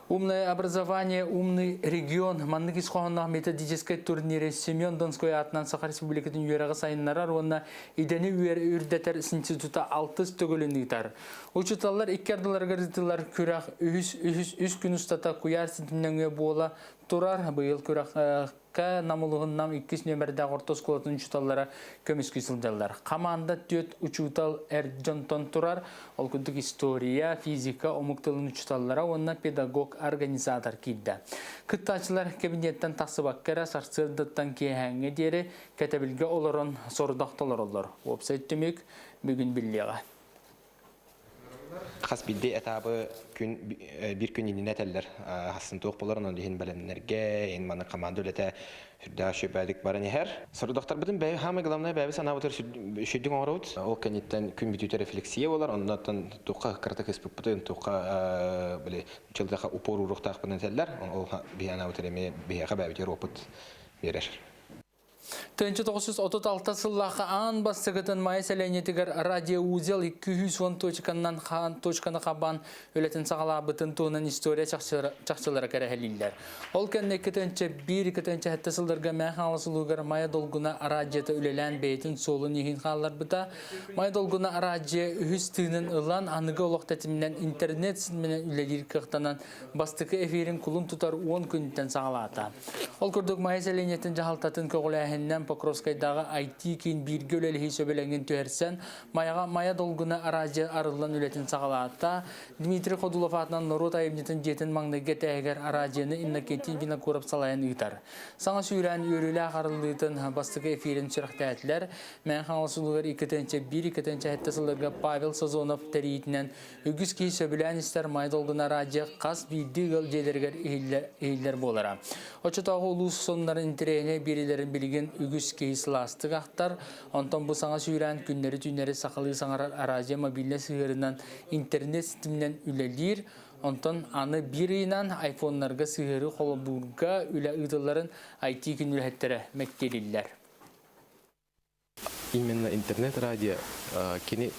Умное образование, умный регион маннык ис хоһоонноох методическай турниры Семен Донской аатынан Саха Республикатын үөрэҕи сайыннарар уонна идэни үрдэтэр института алтыс төгүлүн ыытар. Учууталлар икки ардыларыгар ыытыллар күрэх үһүс үһүс үс күн устата куйаар ситим нөҥүө буола турар. Быйыл күрэх К Нам улуһун иккис нүөмэрдээх орто оскуолатын учууталлара көмүскүү сылдьаллар. Хамаанда түөрт учуутал эр дьонтон турар. Ол курдук история, физика, омук тылын учууталлара уонна педагог-организатор киирдэ. Кыттааччылар кэбиниэттэн тахсыбакка эрэ сарсыардаттан киэһээҥҥэ диэри кэтэбилгэ олорон сорудах толороллор. Уопсай түмүк бүгүн биллиэҕэ. Хас биирдии этабы күн биир күн иннинэ этэллэр. Хассын туох болар, онон иһин бэлэмнэргэ, ин маны команда үлэтэ сүрдээх сүбэдик баран иһэр. Сорудахтарбытын бэйэ хаамай главное бэйэбит санаабытыгар сүрдүк оҥоробут. Ол кэнниттэн күн бүтүүтэ рефлексия болар, оннуттан туохха кырата кыспыппытын, туохха били чылдаха упор ууруохтаахпытын этэллэр. Ол биһи анаабытыр эмиэ биһиэхэ бэйэбитигэр опыт биэрэр. 1936 сыллаахха аан бастакытын Майа сэлиэнньэтигэр радиоузел 210 точканнан хаан точканы хабан үлэтин саҕалаабытын туһунан история чахчылара кэрэһэлииллэр. Ол кэннэ 2001-2007 сылларга Мэҥэ Хаҥалас улууһугар Майа Долгуна араадьыйата үлэлээн бэйэтин суолун иһин хаалларбыта. Майа Долгуна араадьыйа үһүс тыынын ылан аныгы олох тэтиминэн интернет ситиминэн үлэлиир кыахтанан бастакы эфирин кулун тутар 10 күнтэн саҕалаата. Ол курдук Майа сэлиэнньэтин дьаһалтатын көҕүлээһининэн Покровскайдааҕы IT-киин бииргэ үлэлэһии сөбүлэҥин түһэрсэн, Майаҕа Майа долгуна араадьыйа арыллан үлэтин саҕалаата. Дмитрий Ходулов аатынан норуот айымньытын дьиэтин маҥнайгы этээһигэр араадьыйаны Иннокентий Винокуров салайан ыытар. Саҥа сүүрээн үөрүүлээх арыллыытын бастакы эфирин сүрэхтээтилэр. Мэҥэ Хаҥалас улууһугар 2001-2007 сылларга Павел Сазонов тэрийиитинэн Үгүс киһи сөбүлээн истэр Май долгуна радио хас биирдии ыал дьиэлэригэр иһиллэр буолара. Оччотооҕу улуус сонуннарын интэриэһинэй биэриилэрин билигин үгүс киһи сылаастык ахтар. Онтон бу саҥа сүүрээн күннэри-түүннэри сахалыы саҥарар араадьыйа мобильнай сыһыарынан интернет ситиминэн үлэлиир. Онтон аны биир ыйынан айфоннарга сыһыары холобурга үлэ ыытылларын IT күн үлэһиттэрэ мэктиэлииллэр. Именно интернет-радио кини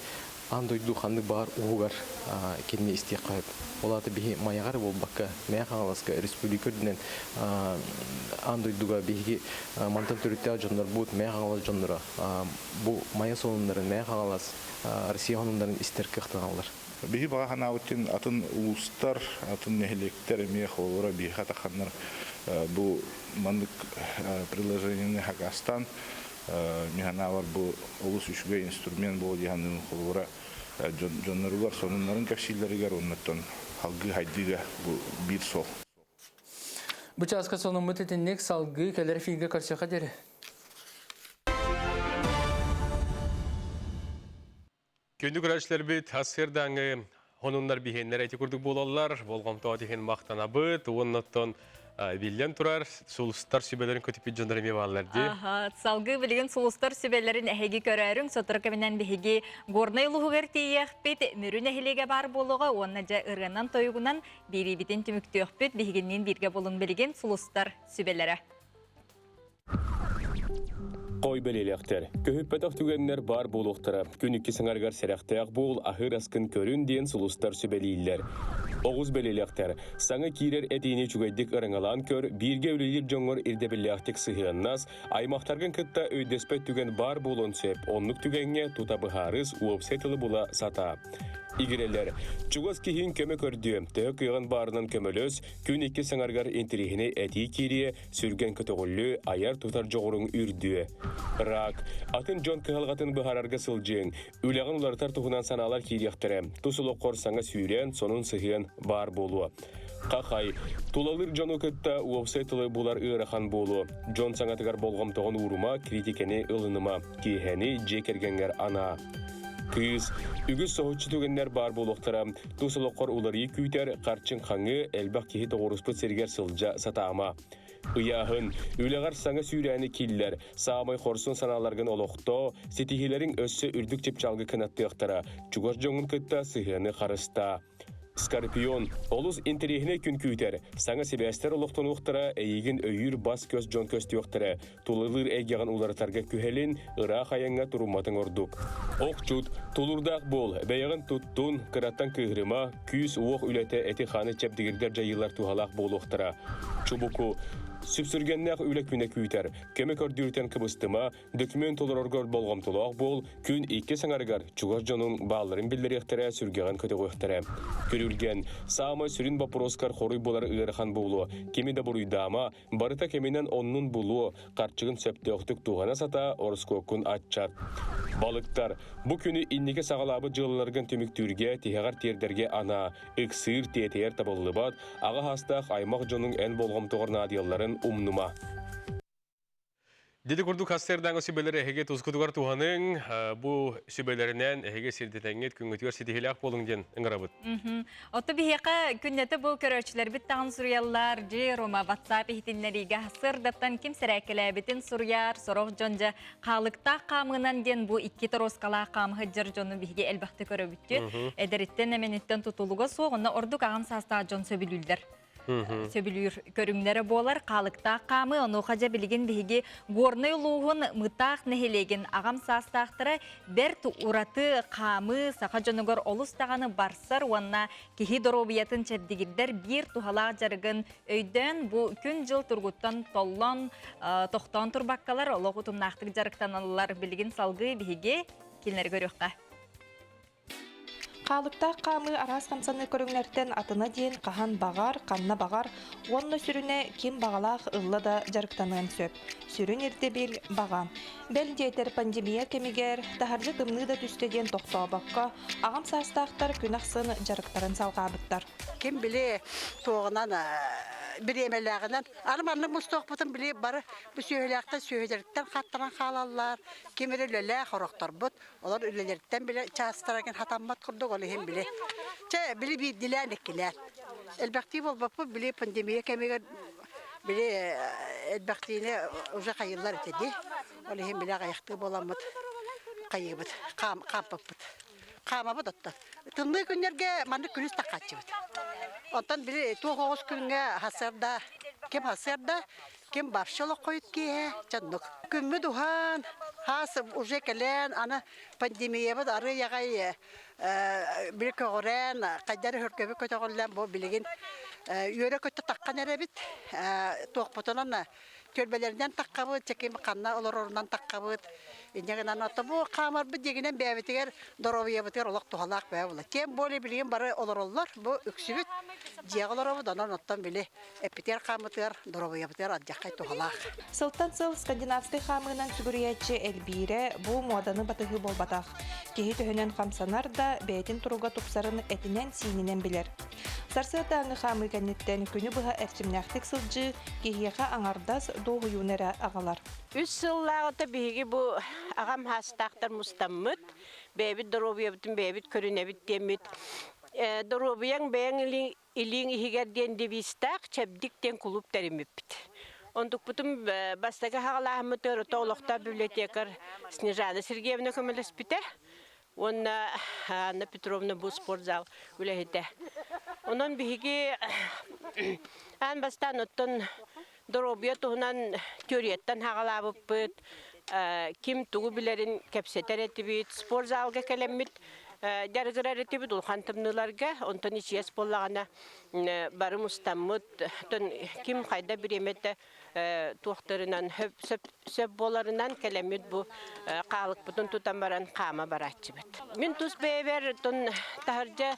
аан дойду ханнык баҕар уһугар кинини истиэххэ сөп. Ол аата биһи Майаҕа эрэ буолбакка, Мэҥэ Хаҥаласка, республика үрдүнэн аан дойдуга биһиги мантан төрүттээх дьоннорбут, Мэҥэ Хаҥалас дьонноро бу Майа сонуннарын, Мэҥэ Хаҥалас, Россия сонуннарын истэр кыахтаналлар. Биһи баҕа санаабыт атын улуустар, атын нэһилиэктэр эмиэ холобура биһиэхэ тахханнар бу маннык приложениены хакастаан Мин санаабар бу олус үчүгэй инструмент буолуо дии саныыбын. Холобура, дьонноругар сонуннарын кэпсииллэригэр уоннаттан салгыы хайдыыга бу биир суол. Бу чааска сонуммут итинник салгыы кэлэр эфиргэ көрсөхө диэри. Күндү көрөөччүлэрбит, сарсыардааҥы хонуннар биһиэннэр эти курдук буолаллар. Болҕомтоҕо иһин махтанабыт. Уоннаттан биллэн турар, сулустар сүбэлэрин көтүппүт дьоннор эмиэ бааллар дии. Салгыы билигин сулустар сүбэлэрин эһиги көрөөрүҥ. Сотору кэминэн биһиги Горнай улууһугар тиийиэхпит, Мүрү нэһилиэгэ баар буолуоҕа уонна дьэ ырыанан-тойугунан биэриибитин түмүктүөхпүт. Биһигинниин бииргэ булуҥ билигин сулустар сүбэлэрэ. Хой бэлиэлээхтэр. Көһүппэтэх түгэннэр баар буолуохтара. Күн икки саҥарыгар сэрэхтээх буол, аһыыр аскын көрүн диэн сулустар сүбэлииллэр. Оҕус бэлиэлээхтэр. Саҥа киирэр этиини үчүгэйдик ырыҥалаан көр, бииргэ үлэлиир дьоҥҥор ирдэбиллээхтик сыһыаннас, аймахтаргын кытта өйдөспөт түгэн баар буолуон сөп. Оннук түгэҥҥэ тута быһаарыс, уопсай тылы була сатаа. Игирэлэр. Чугас киһиҥ көмө көрдүө, төһө кыаҕын баарынан көмөлөс, күн икки саҥарыгар интэриэһинэй этии киириэ, Сүргэн көтөҕүллүө, айар-тутар дьоҕуруҥ үрдүө. Рак. Атын дьон кыһалҕатын быһаарарга сылдьыаҥ. Үлэҕин уларытар туһунан санаалар киириэхтэрэ. Тус олоххор саҥа сүүрээн, сонун сыһыан баар буолуо. Хахай. Тулалыыр дьону кытта уопсай тылы булар ыарахан буолуо. Дьон саҥатыгар болҕомтоҕун уурума, критикэни ылыныма. Киэһэни дьиэ кэргэҥҥэр анаа. Кыыс. Үгүс соһуччу түгэннэр баар буолуохтара. Тус олоххор уларыйыы күүтэр, харчыҥ хаҥыы, элбэх киһи тоҕуоруспут сиригэр сылдьа сатаама. Ыйааһын, үлэҕэр саҥа сүүрээни киллэр, саамай хорсун санааларгын олохтоо, ситиһиилэриҥ өссө үрдүк чыпчаалга кынаттыахтара, чугас дьоҥҥун кытта сыһыаны харыстаа. Скорпион, олус интэриэһинэй күн күүтэр. Саҥа сибээстэр олохтонуохтара, эйигин өйүүр бас-көс дьон көстүөхтэрэ. Тулалыыр эйгэҕин уларытарга күһэлин, ыраах айаҥҥа турумматыҥ ордук. Охчут, тулуурдаах буол, бэйэҕин туттун, кыраттан кыыһырыма, күүс-уох үлэтэ эти-хааны чэбдигирдэр дьайыылар туһалаах буолуохтара. Чубуку, сүпсүргэннээх үлэ күнэ күүтэр. Көмө көрдүүртэн кыбыстыма, дөкүмүөн толороргор болҕомтолоох буол, күн иккис аҥарыгар чугас дьонуҥ баалларын биллэриэхтэрэ, сүргэҕин көтөҕүөхтэрэ. Күрүлгэн, саамай сүрүн боппуруоскар хоруй буолар ыарахан буолуо. Кими да буруйдаама, Барыта кэминэн оннун булуо, харчыгын сөптөөхтүк туһана сатаа, ороскуоккун аччат. Балыктар, бу күнү инники саҕалаабыт дьыалаларгын түмүктүүргэ, тиһэҕэр тиэрдэргэ анаа. Ыксыыр, тиэтэйэр табыллыбат, аҕа саастаах аймах дьонуҥ эн болҕомтоҕор наадыйалларын умнума. Дити курдук хастырдаҥы сүбэлэр эһиги тускутугар туһаныҥ, бу сүбэлэринэн эһиги сирдэтэҥҥит күҥҥүтүгэр ситиһиилээх буолуҥ диэн ыҥырабыт. Отто биһиэхэ күннэтэ бу көрөөччүлэрбит таҕын суруйаллар, дьи Рома WhatsApp иһитиннэриигэ сырдаттан ким сэрээккэлээбитин суруйар, сорох дьон дьэ хаалыктаах хаамыынан диэн бу икки торуоскалаах хаамыһыт дьар дьону биһиги элбэхтэ көрөбүттү. Эдэриттэн эмэниттэн тутулуга суох, онно ордук аҕам саастаах дьон сөбүлүүллэр. сөбүлүүр көрүҥнэрэ буолар хаалыктаах хаамыы. Онуоха дьэ билигин биһиги Горнай улууһун Мытаах нэһилиэгин аҕам саастаахтара бэрт ураты хаамыы саха дьонугар олус даҕаны барсар уонна киһи доруобуйатын чэбдигирдэр биир туһалаах дьарыгын өйдөөн бу күн-дьыл тургуттан толлон тохтоон турбаккалар олох утумнаахтык дьарыктаналлар. Билигин салгыы биһиги кинилэри көрүөххэ. Хаалыктаах хаамыы араас хамсаныы көрүҥнэртэн атына диэн хаһан баҕар, ханна баҕар уонна сүрүнэ ким баҕалаах ылла да дьарыктаныан сөп. Сүрүн ирдэбил баҕа. Бэл диэтэр пандемия кэмигэр таһырдьа тымныы да түстэ диэн тохтообокко, аҕам саастаахтар күн ахсын дьарыктарын салҕаабыттар. Ким били туоҕунан бириэмэлээҕинэн аны маннык мустуохпутун били бары бу сүөһүлээхтэн сүөһүлэриттэн хаттаран хаалаллар, ким эрэ үлэлээх орохторбут Олор үлэлэриттэн билэ чаастара хатаммат курдук ол иһин били. Чэ, били биирдилээн иккилээн. Элбэхтии буолбаппыт, били пандемия кэмигэр били элбэхтиини уже хайыллар этэ дии. Ол иһин били аҕыйахтыы буоламмыт хайыыбыт, хаампаппыт. Хаамабыт оттон. Тымныы күннэргэ маннык күнүс таххааччыбыт. Онтон били туох оҕус күҥҥэ хасыарда, ким хасыарда, Ким вообще олоххойут киэһэ чаннык. Күммүт уһаан, хаас уже кэлэн, аны пандемиябыт арыый аҕай били көҕүрээн, хайдары хөргөбү көтөҕүллэн бу билигин үөрэ-көтө таххан эрэбит. Туохпутунан түөлбэлэринэн таххабыт, чэким ханна олорорунан таххабыт. Инньэ гынан ото бу хаамарбыт диэгинэн бэйэбитигэр доруобуйабытыгар олох туһалаах бэйэ була. Тем более билигин бары олороллор, бу үксүбүт дьиэҕэ олоробут, онон оттон били эппитигэр хааммытыгар, доруобуйабытыгар алдьархай туһалаах. Сылтан сыл скандинавскай хаамыынан сүгүрүйээччи элбиирэ бу муоданы батыһыы буолбатах. Киһи төһөнөн хамсанар да, бэйэтин туруга тупсарын этинэн-сиининэн билэр. Сарсыардааҥҥы хаамыы кэнниттэн күнү быһа эрчимнээхтик сылдьыы киһиэхэ аҥардас дуоһуйууну эрэ аҕалар. Үс сыллааҕыта биһиги бу аҕам саастаахтар мустаммыт, бэйэбит доруобуйабытын бэйэбит көрүнэбит диэммит, доруобуйаҥ бэйэҥ Илииҥ иһигэр диэн девизтээх Чэбдик диэн кулууп тэриммиппит. Онтукпутун бастакы хаҕалааһыммытыгар ото олохтоох библиотекарь Снежана Сергеевна көмөлөспүтэ уонна Анна Петровна бу спортзал үлэһитэ. Онон биһиги аан бастаан оттон доруобуйа туһунан теорияттан хаҕалаабыппыт, ким тугу билэрин кэпсэтэр этибит, спортзалга кэлэммит дьарыгырар этибит улахан тымныыларга, онтон ичигэс буоллаҕына бары мустаммыт, оттон ким хайда бириэмэтэ туохтарынан сөп буоларынан кэлэммит бу хаалыкпытын тутан баран хаама барааччыбыт. Мин тус бэйэбэр оттон таһырдьа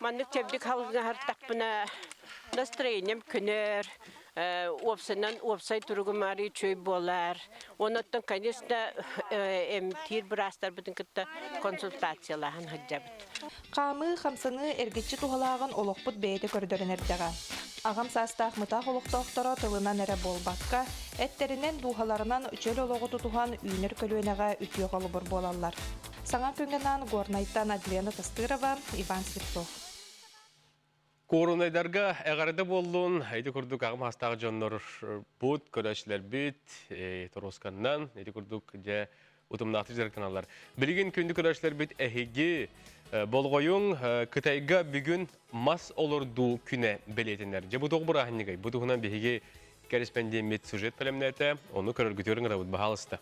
маннык чэбдик халгыҥаһартахпына настроением көнөр, уопсайынан уопсай туругум арыы үчүгэй буолар. Онуттан, конечно, эмтиир быраастарбытын кытта консультациялаһан сылдьабыт. Хаамыы, хамсаныы эргиччи туһалааҕын олохпут бэйэтэ көрдөрөн эрдэҕэ. Аҕам саастаах мытаах олохтоохторо тылынан эрэ буолбакка, эттэринэн, дууһаларынан чөл олоҕу тутуһан үүнэр көлүөнэҕэ үтүө холобур буолаллар. Саҥа күҥҥэ анаан Горнайтан Адлена Тастырова, Иван Слепцов. Куорунайдарга эҕэрдэ буоллун, ити курдук аҕам саастаах дьоннор бут, көрөөччүлэрбит, торуосканнан, ити курдук дьэ утумнаахтык дьарыктаналлар. Билигин күндү көрөөччүлэрбит эһиги болҕойуҥ Кытайга бүгүн мас олордуу күнэ бэлиэтэнэр. Дьэ бу туох бырааһынньыгай? Бу туһунан биһиги кэрэспэндиэммит сюжет бэлэмнээтэ, ону көрөргүтүгэр ыҥырабыт, баһаалыста.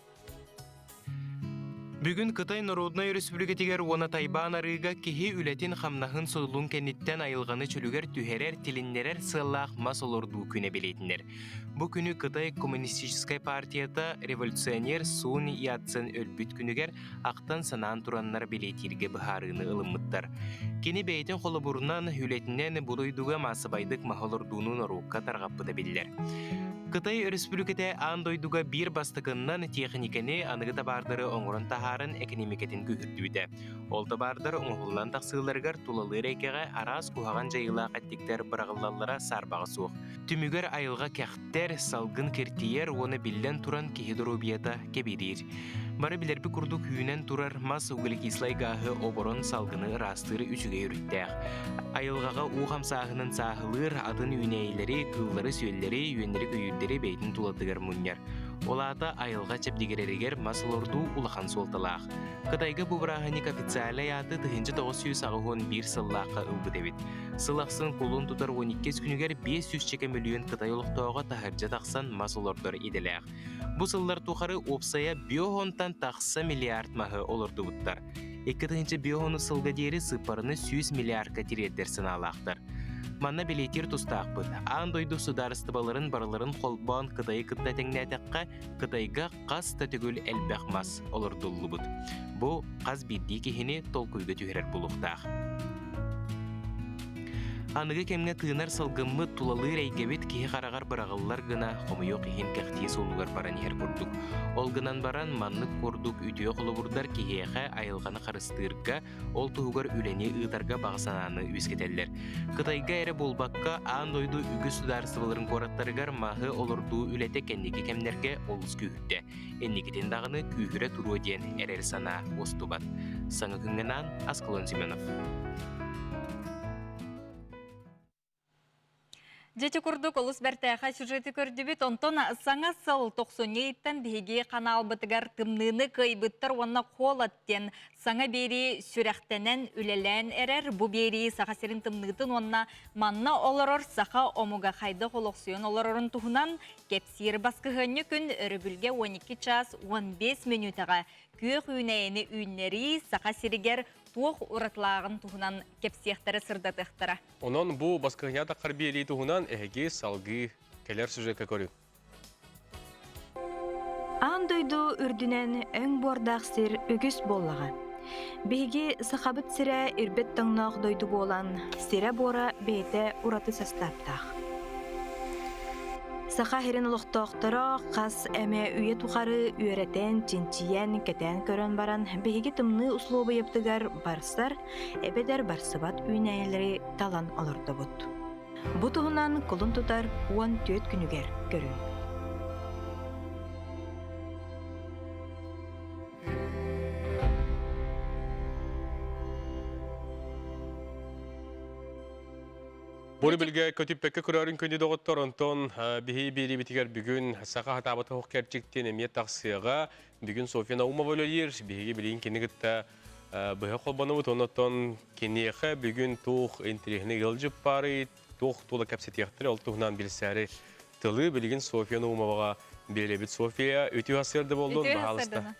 Бүгүн Кытай Норуодунай Өрөспүүбүлүкэтигэр уонна Тайбаан арыыга киһи үлэтин-хамнаһын содулун кэнниттэн айылҕаны чөлүгэр түһэрэр, тилиннэрэр сыаллаах мас олордуу күнэ бэлиэтинэр. Бу күнү Кытай Коммунистическай партията революционер Сун Ятсен өлбүт күнүгэр ахтан-санаан тураннар бэлиэтииргэ быһаарыыны ылыммыттар. Кини бэйэтин холобурунан, үлэтинэн бу дойдуга маассабайдык маһы олордууну норуокка тарҕаппыта биллэр. Кытай Өрөспүүбүлүкэтэ аан дойдуга биир бастакыннан тиэхиньикэни аныгы табаардары оҥорон таһаарар. таһааран экэниэмикэтин күүһүрдүбүтэ. Ол табаардар оҥоһуллан тахсыыларыгар тулалыыр эйгэҕэ араас куһаҕан дьайыылаах эттиктэр быраҕыллаллара саарбаҕа суох. Түмүгэр айылҕа кэхтэр, салгын киртийэр уонна биллэн туран киһи доруобуйата кэбириир. Бары билэрбит курдук үүнэн турар мас углекислай гааһы оборон салгыны ыраастыыр үчүгэй өрүттээх. Айылҕаҕа уу хамсааһынын сааһылыыр, атын үүнээйилэри, кыыллары-сүөллэри, үөннэри-көйүүрдэри бэйэтин тулатыгар мунньар. Ол аата айылҕа чэбдигирэригэр мас олордуу улахан суолталаах. Кытайга бу бырааһынньык официальнай ааты 1981 сыллаахха ылбыт эбит. Сыл ахсын кулун тутар 12 күнүгэр 500 мөлүйүөн Кытай олохтооҕо таһырдьа тахсан мас олордор идэлээх. Бу сыллар тухары уопсайа биоһонтан тахса миллиард маһы олордубуттар. 2005 сылга диэри сыыппараны 100 миллиардка тириэрдэр санаалаахтар. Манна бэлиэтиир тустаахпыт. Аан дойду судаарыстыбаларын барыларын холбоон Кытайы кытта тэҥнээтэххэ, Кытайга хас да төгүл элбэх мас олордуллубут. Бу хас биирдии киһини толкуйга түһэрэр буолуохтаах. Аныгы кэмҥэ тыынар салгыммыт тулалыыр эйгэбит киһи хараҕар быраҕыллар гына хомойуох иһин кэхтии суолугар баран иһэр курдук. Ол гынан баран маннык курдук үтүө холобурдар киһиэхэ айылҕаны харыстыырга, ол туһугар үлэни ыытарга баҕа санааны үөскэтэллэр. Кытайга эрэ буолбакка, аан дойду үгүс судаарыстыбаларын куораттарыгар маһы олордуу үлэтэ кэнники кэмнэргэ олус күүһүрдэ. Инникитин даҕаны күүһүрэ туруо диэн эрэл санаа уостубат. Саҥа күҥҥэ Аскалон Семенов. Дьэти курдук олус бэртээхэй сюжеты көрдүбүт. Онтон саҥа сыл тохсунньу ыйыттан биһиги ханаалбытыгар тымныыны кыайбыттар уонна холод диэн саҥа биэрии сүрэхтэнэн үлэлээн эрэр. Бу биэрии Саха сирин тымныытын уонна манна олорор саха омуга хайдах олохсуйан олорорун туһунан кэпсиир баскыһыанньа күн өрөбүлгэ 12 час 15 мүнүүтэҕэ күөх үүнээйини үүннэрии Саха сиригэр туох уратылааҕын туһунан кэпсиэхтэрэ сырдатыахтара. Онон бу баскыһыня таххар биэрии туһунан эһиги салгыы кэлэр сюжекка көрүҥ. Аан дойду үрдүнэн өҥ буордаах сир үгүс буоллаҕа. Биһиги Сахабыт сирэ ирбэт тоҥноох дойду буолан, сирэ-буора бэйэтэ ураты састааптаах. Саха сирин олохтоохторо хас эмэ үйэ тухары үөрэтэн, чинчийэн, кэтээн көрөн баран, биһиги тымныы услуобуйабытыгар барсар, эбэтэр барсыбат үүнээйилэри талан олордобут. Бу туһунан кулун тутар 14 күнүгэр көрүҥ. Бу билгэ көтүппэккэ көрөрүн күндү доҕоттор, онтон биһи биэриибитигэр бүгүн саха хатаабата хоқ кэрчиктен эмиэ тахсыаҕа. Бүгүн Софья Наумова үлэлиир, биһиги билигин кини кытта быһа холбонобут, оннотон киниэхэ бүгүн туох интэриэһинэй ыалдьыт баарый, туох туола кэпсэтиэхтэрэ, ол туһунан билсээри тылы билигин Софья Наумоваҕа биэрэбит. Софья, үтүө сарсыарда буоллун, баһаалыста.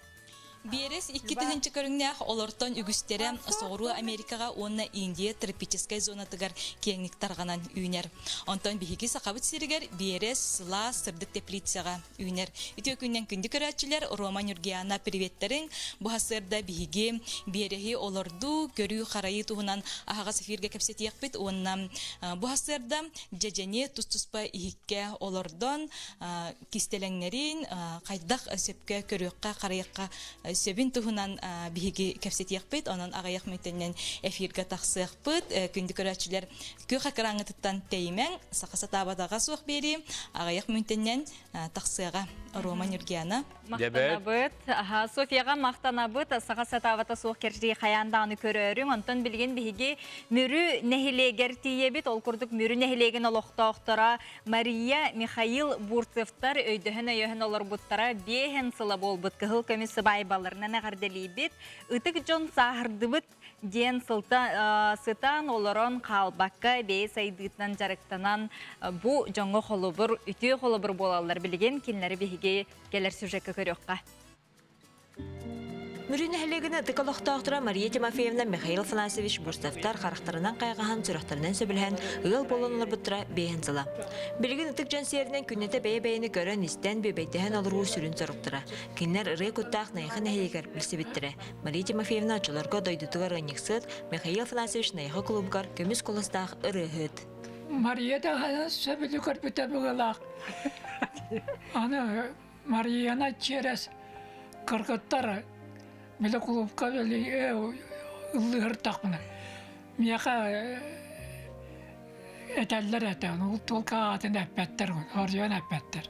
Биэрэс 2000 көрүҥнээх олортон үгүстэрэ Соҕуруу Америкаҕа уонна Индия тропическай зонатыгар киэҥник тарҕанан үүнэр. Онтон биһиги Сахабыт сиригэр биэрэс сылаас, сырдык теплицаҕа үүнэр. Үтүө күннэн күндү көрөөччүлэр, Рома Нюргиана приветтериҥ. Бу сарсыарда биһиги биэрэһи олордуу, көрүү-харайыы туһунан аһаҕас эфиргэ кэпсэтиэхпит уонна бу сарсыарда дьэдьэни тус-туспа иһиккэ олордон кистэлэҥнэрин хайдах сөпкө көрүөххэ, харайыахха сөбүн туһунан биһиги кэпсэтиэхпит. Онон аҕыйах мүнүүтэнэн эфиргэ тахсыахпыт. Күндү көрөөччүлэр, күөх экраҥҥытыттан тэйимэҥ, саха сатаабатаҕа суох биэрии аҕыйах мүнүүтэнэн тахсыаҕа. Рома Нюргиана. Махтанабыт. Софьяҕа махтанабыт. Саха сатаабата суох кэрчиги хайаан даҕаны көрөөрүҥ. Онтон билигин биһиги Мүрү нэһилиэгэр тиийэбит. Ол курдук Мүрү нэһилиэгин олохтоохторо Мария, Михаил Бурцевтар өйдөһөн-өйөһөн олорбуттара биэһэн сыла буолбут кыһыл көмүс сыбаайбаларынан эҕэрдэлиибит. Ытык дьон сааһырдыбыт диэн сылта сытан олорон хаалбакка бэйэ сайдыытынан дьарыктанан бу дьоҥҥо холобур, үтүө холобур буолаллар билигин кинилэри биһиги кэлэр сюжекка көрүөххэ. Мүрү нэһилиэгин ытык олохтоохторо Мария Тимофеевна, Михаил Афанасьевич Бурцевтар харахтарынан хайҕаһан, сүрэхтэринэн сөбүлэһэн ыал буолан олорбуттара биэһин сыла. Билигин ытык дьон сиэринэн күннэтэ бэйэ-бэйэни көрөн-истэн, бүөбэйдэһэн олоруу сүрүн соруктара. Кинилэр ырыа куттаах Найахы нэһилиэгэр билсибиттэрэ. Мария Тимофеевна оччолорго дойдутугар ыанньыксыт, Михаил Афанасьевич Найахы кулуубугар көмүс куоластаах ырыаһыт. Мария даҕаны сөбүлүү көрбүтэ быһыылаах. Аны Марияна через кыргыттар. Били кулуупка ыллыһыртахпына миэхэ этэллэр этэ, ол туолка аатын эппэттэр, ордуйан эппэттэр.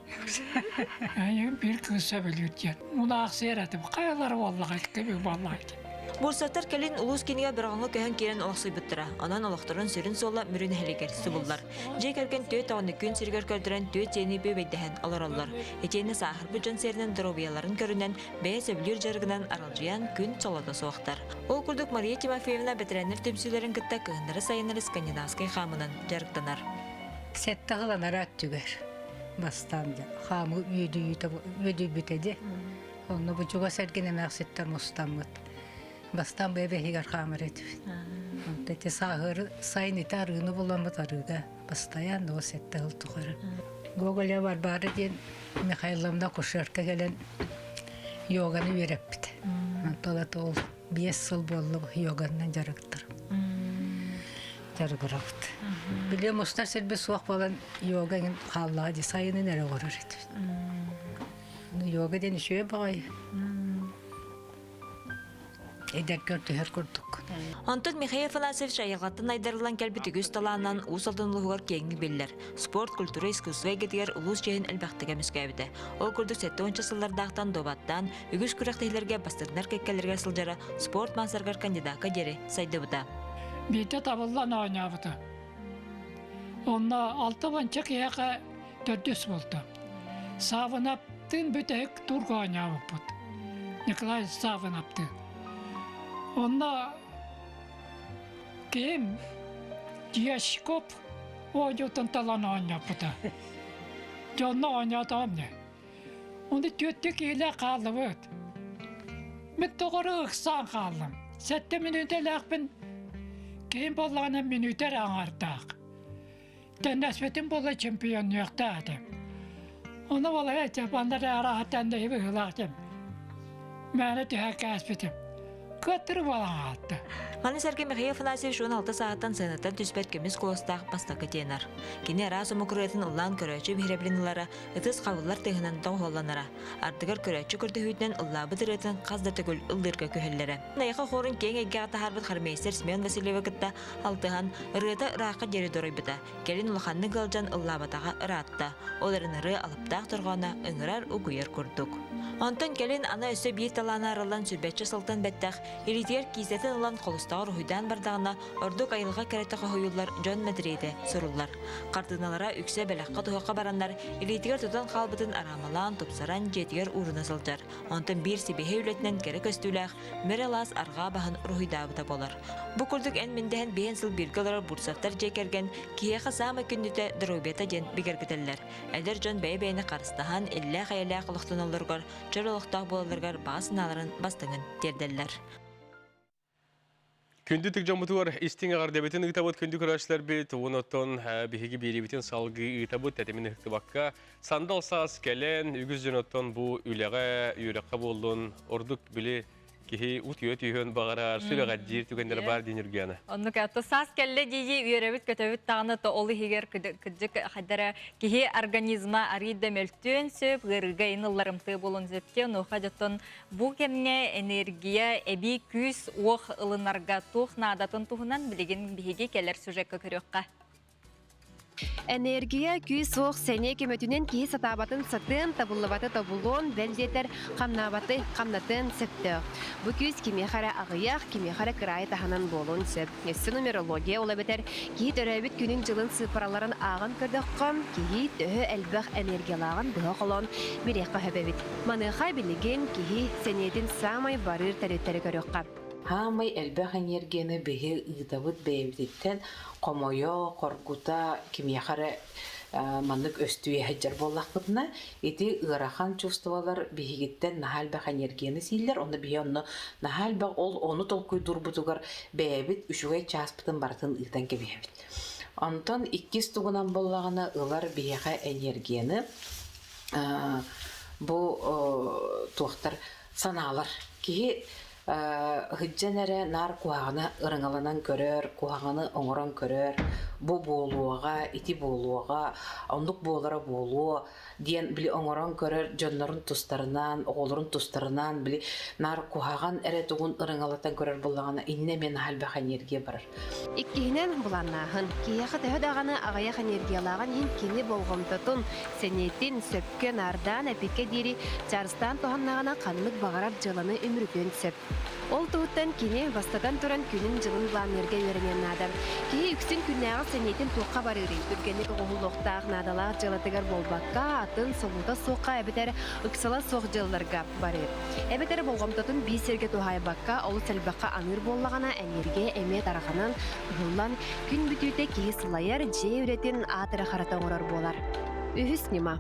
Биир кыыс сөбүлүүр диэн. Мунаахсыйар этим, хайалара буоллаҕа, кими буоллаҕа Бурсаттар кэлин улуус кинигэ Бороҕоҥҥо көһөн киирэн олохсуйбуттара. Онон олохторун сүрүн суола Мүрү нэһилиэгэр субуллар. Дьиэ кэргэн түөрт оҕону күн сиригэр көрдөрөн түөрт сиэни бүөбэйдэһэн олороллор. Итиэннэ сааһырбыт дьон сиэринэн доруобуйаларын көрүнэн, бэйэ сөбүлүүр дьарыгынан аралдьыйан күн солото суохтар. Ол курдук Мария Тимофеевна бэтэрээннэр түмсүүлэрин кытта кыһыннары-сайыннары скандинавскай хаамынан дьарыктанар. Сэттэ сыл анараа өттүгэр бастаан хаамыы үөдүйбүтэ дии. Онно бу чугас эргин эмээхситтэр мустаммыт. Бастаан бэйэ бэһигэр хаамар этибит. Онто ити сааһыры сайын ити арыыны буламмыт арыыга постоянно ол сэттэ сыл тухары. Гоголя Варвара диэн Михайловна акушерка кэлэн йоганы үөрэппит. Онтон ата ол 5 сыл буолла йоганнан дьарыктар. Дьарыгырабыт. Били мустар сирбит суох буолан йога эҥин хааллаҕа дии сайынын эрэ оҥорор этибит. Йога диэн үчүгэй баҕайы. Эдэргэр түһэр курдук. Онтон Михаил Афанасьевич айылҕаттан айдарыллан кэлбит үгүс талаанынан Уус Алдан улууһугар киэҥник биллэр. Спорт, культура, искусство эйгэтигэр улуус чиэһин элбэхтик эмискээбитэ. Ол курдук 70 сыллардаахтан дуобаттаан, үгүс күрэхтэһиилэргэ бастыҥнар кэккэлэригэр сылдьара, спорт маастарыгар кандидакка диэри сайдыбыта. Биирдэ табыллан оонньообута. Онно алта уонча киһиэхэ төрдүс буолта. Саавынаптыын бүтэһик турга оонньообуппут. Николай Саавынаптыын. Онно ким Дьячков оонньуутун талан оонньоппута. Дьонно оонньоотоҕум дии. Ону түөртүү киһилээх хааллыбыт. Мин тоҕору ыксаан хааллым. Сэттэ мүнүүтэлээхпин киһим буоллаҕына мүнүүтэ эрэ аҥаардаах. Тэннэспитим буолла чемпионныахтаах этим. Ону буолла этэ, манна арааһа тэннэһи быһыылаах этим. Мээнэ түһэн кээспитим. Кыаттыры буолан аатта. Маны сэргэ Михаил Афанасьевич 16 сааһыттан сыанаттан түспэт көмүс куоластаах бастакы тенор. Кини араас омук ырыатын ыллаан көрөөччү биһирэбилин ылара, ытыс хабыллар тыаһынан доҕуһуолланара. Ардыгар көрөөччү көрдөһүүтүнэн ыллаабыт ырыатын хас да төгүл ыллыырга күһэллэрэ. Найахы хорун киэҥ эйгэҕэ таһаарбыт хормейстер Семен Васильевы кытта алтыһан, ырыата ыраахха диэри доройбута. Кэлин улаханнык ыалдьан ыллаабатаҕа ыраатта. Ол эрэн ырыа алыптаах дорҕооно ыҥырар, угуйар курдук. Онтон кэлин аны өссө биир талаана арыллан сүүрбэччэ сылтан бэттэх, илиитигэр киисэтин ылан холустаҕар уһуйдаан бардаҕына, ордук айылҕа кэрэтэ хоһуйуллар дьон мэтириэтэ суруллар. Хартыыналара үксэ бэлэххэ-туһахха бараннар, илиитигэр тутан хаалбытын араамалаан, тупсаран дьиэтигэр ууруна сылдьар. Онтон биир сибиэһэй үлэтинэн кэрэ көстүүлээх Мөрө алаас арҕаа баһын уруһуйдаабыта буолар. Бу курдук эн миндэһэн биһэн сыл бииргэ олорор Бурцевтар дьиэ кэргэн киһиэхэ саамай күндүтэ доруобуйата диэн бигэргэтэллэр. Эдэр дьон бэйэ-бэйэни харыстаһан, иллээх-эйэлээх олохтоноллоругар, чөл олохтоох буолалларыгар баҕа санааларын бастыҥын тиэрдэллэр. Күндү тык дьоммутугар истиҥ эҕэрдэбитин ыытабыт күндү көрөөччүлэрбит уон оттон биһиги биэриибитин салгыы ыытабыт тэтимин ыһыктыбакка сандал саас кэлэн үгүс дьон оттон бу үлэҕэ үөрэххэ буоллун ордук били киһи утуйа түһүөн баҕарар сүрэҕэлдьиир түгэннэрэ баар диэн Үргээнэ. Оннук то саас кэллэ дии үөрэбит көтөбүт даҕаны то ол иһигэр кырдьык хайдара киһи организма арыый да мөлтүөн сөп ыарыыга ин ылларымтыа буолуон сөп онуоха дьоттон Бу кэмҥэ энергия, эбии күүс-уох ылынарга туох наадатын туһунан билигин биһиги кэлэр сюжекка көрүөххэ. Энергия, күүс-уох, сэниэ көмөтүнэн киһи сатаабатын сатыан, табыллыбаты тобулуон, бэл диэтэр, хамнаабаты хамнатыан сөптөөх. Бу күүс кимиэхэ эрэ аҕыйах, кимиэхэ эрэ кыраайы таһынан буолуон сөп. Өссө нумерология, ол эбэтэр киһи төрөөбүт күнүн-дьылын сыыппараларын ааҕан көрдөххө, киһи төһө элбэх энергиялааҕын быһа холоон билиэххэ сөп эбит. Маныаха билигин киһи сэниэтин саамай барыыр төрүттэри көрүөххэ. Хаамай элбэх энергияны биһи ыытабыт бэйэбититтэн хомойо, хоргута, кимиэхэ эрэ маннык өстүйэ сылдьар буоллахпытына, ити ыарахан чувстволар биһигиттэн наһаа элбэх энергияны сииллэр, онно биһи онно наһаа элбэх ол ону толкуйдуурбутугар бэйэбит үчүгэй чааспытын барытын ыытан кэбиһэбит. Онтон иккис тугунан буоллаҕына ылар биһиэхэ энергияны бу туохтар санаалар киһи. Сылдьан эрэ наар куһаҕаны ырыҥаланан көрөр, куһаҕаны оҥорон көрөр, бу буолуоҕа, ити буолуоҕа, оннук буолара буолуо диэн били оҥорон көрөр дьоннорун тустарынан, оҕолорун тустарынан били наар куһаҕан эрэ тугун ырыҥалатан көрөр буоллаҕына иннэ эмиэ наһаа элбэх энергия барар. Иккиһинэн, былааннааһын. Киһиэхэ төһө даҕаны аҕыйах энергиялааҕын иһин кини болҕомтотун, сэниэтин сөпкө наардаан эпиккэ диэри чаарыстаан туһаннаҕына ханнык баҕарар дьыаланы үмүрүтүөн сөп. Ол туһуттан кини, бастатан туран, күнүн-дьылын былаанныырга үөрэниэн наада. Киһи үксүн күннээҕи сэниэтин туохха барыырый? Түргэнник оҥоһуллуохтаах наадалаах дьыалатыгар буолбакка, атын солуута суохха эбэтэр ыксала суох дьыалаларга барыыр. Эбэтэр болҕомтотун биир сиргэ туһаайбакка, олус элбэххэ аныыр буоллаҕына, энергия эмиэ тарҕанан, ыһыллан, күн бүтүүтэ киһи сылайар, дьиэ үлэтин аат эрэ харата оҥорор буолар. Үһүс ньыма.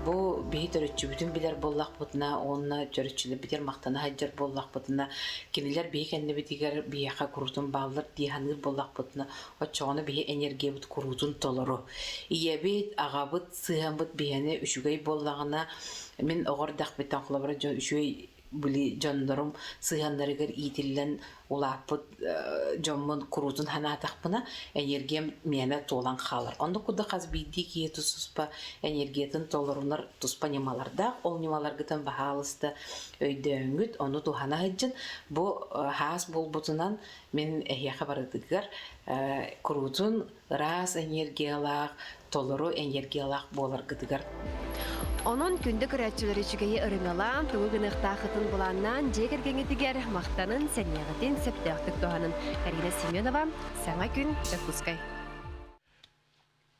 Бу биһи төрүччүбүтүн билэр буоллахпытына уонна төрүччүлэрбитигэр махтана сылдьар буоллахпытына, кинилэр биһи кэннибитигэр биһиэхэ куруутун бааллар дии саныыр буоллахпытына, оччоҕуна биһи энергиябыт куруутун толору. Ийэбит, аҕабыт сыһыаммыт биһиэни үчүгэй буоллаҕына, мин оҕо эрдэхпиттэн холобура дьон үчүгэй били дьоннорум сыһыаннарыгар иитиллэн улааппыт дьоммун куруутун санаатахпына, энергиям миэнэ туолан хаалар. Оннук курдук хас биирдии киһи тус-туспа энергиятын толорунар туспа ньымалардаах. Ол ньымаларгытын баһаалыста өйдөөҥҥүт, ону туһана сылдьын. Бу хаас буолбутунан мин эһиэхэ барытыгар куруутун ыраас энергиялаах, толору энергиялаах буоларгытыгар. Онон күндү көрөөччүлэр үчүгэйи ырыҥалаан, тугу гыныахтаахытын былааннаан дьиэ кэргэҥҥитигэр махтанын, сэниэҕитин сөптөөхтүк туһанын. Карина Семенова, Саҥа күн, Дьокуускай.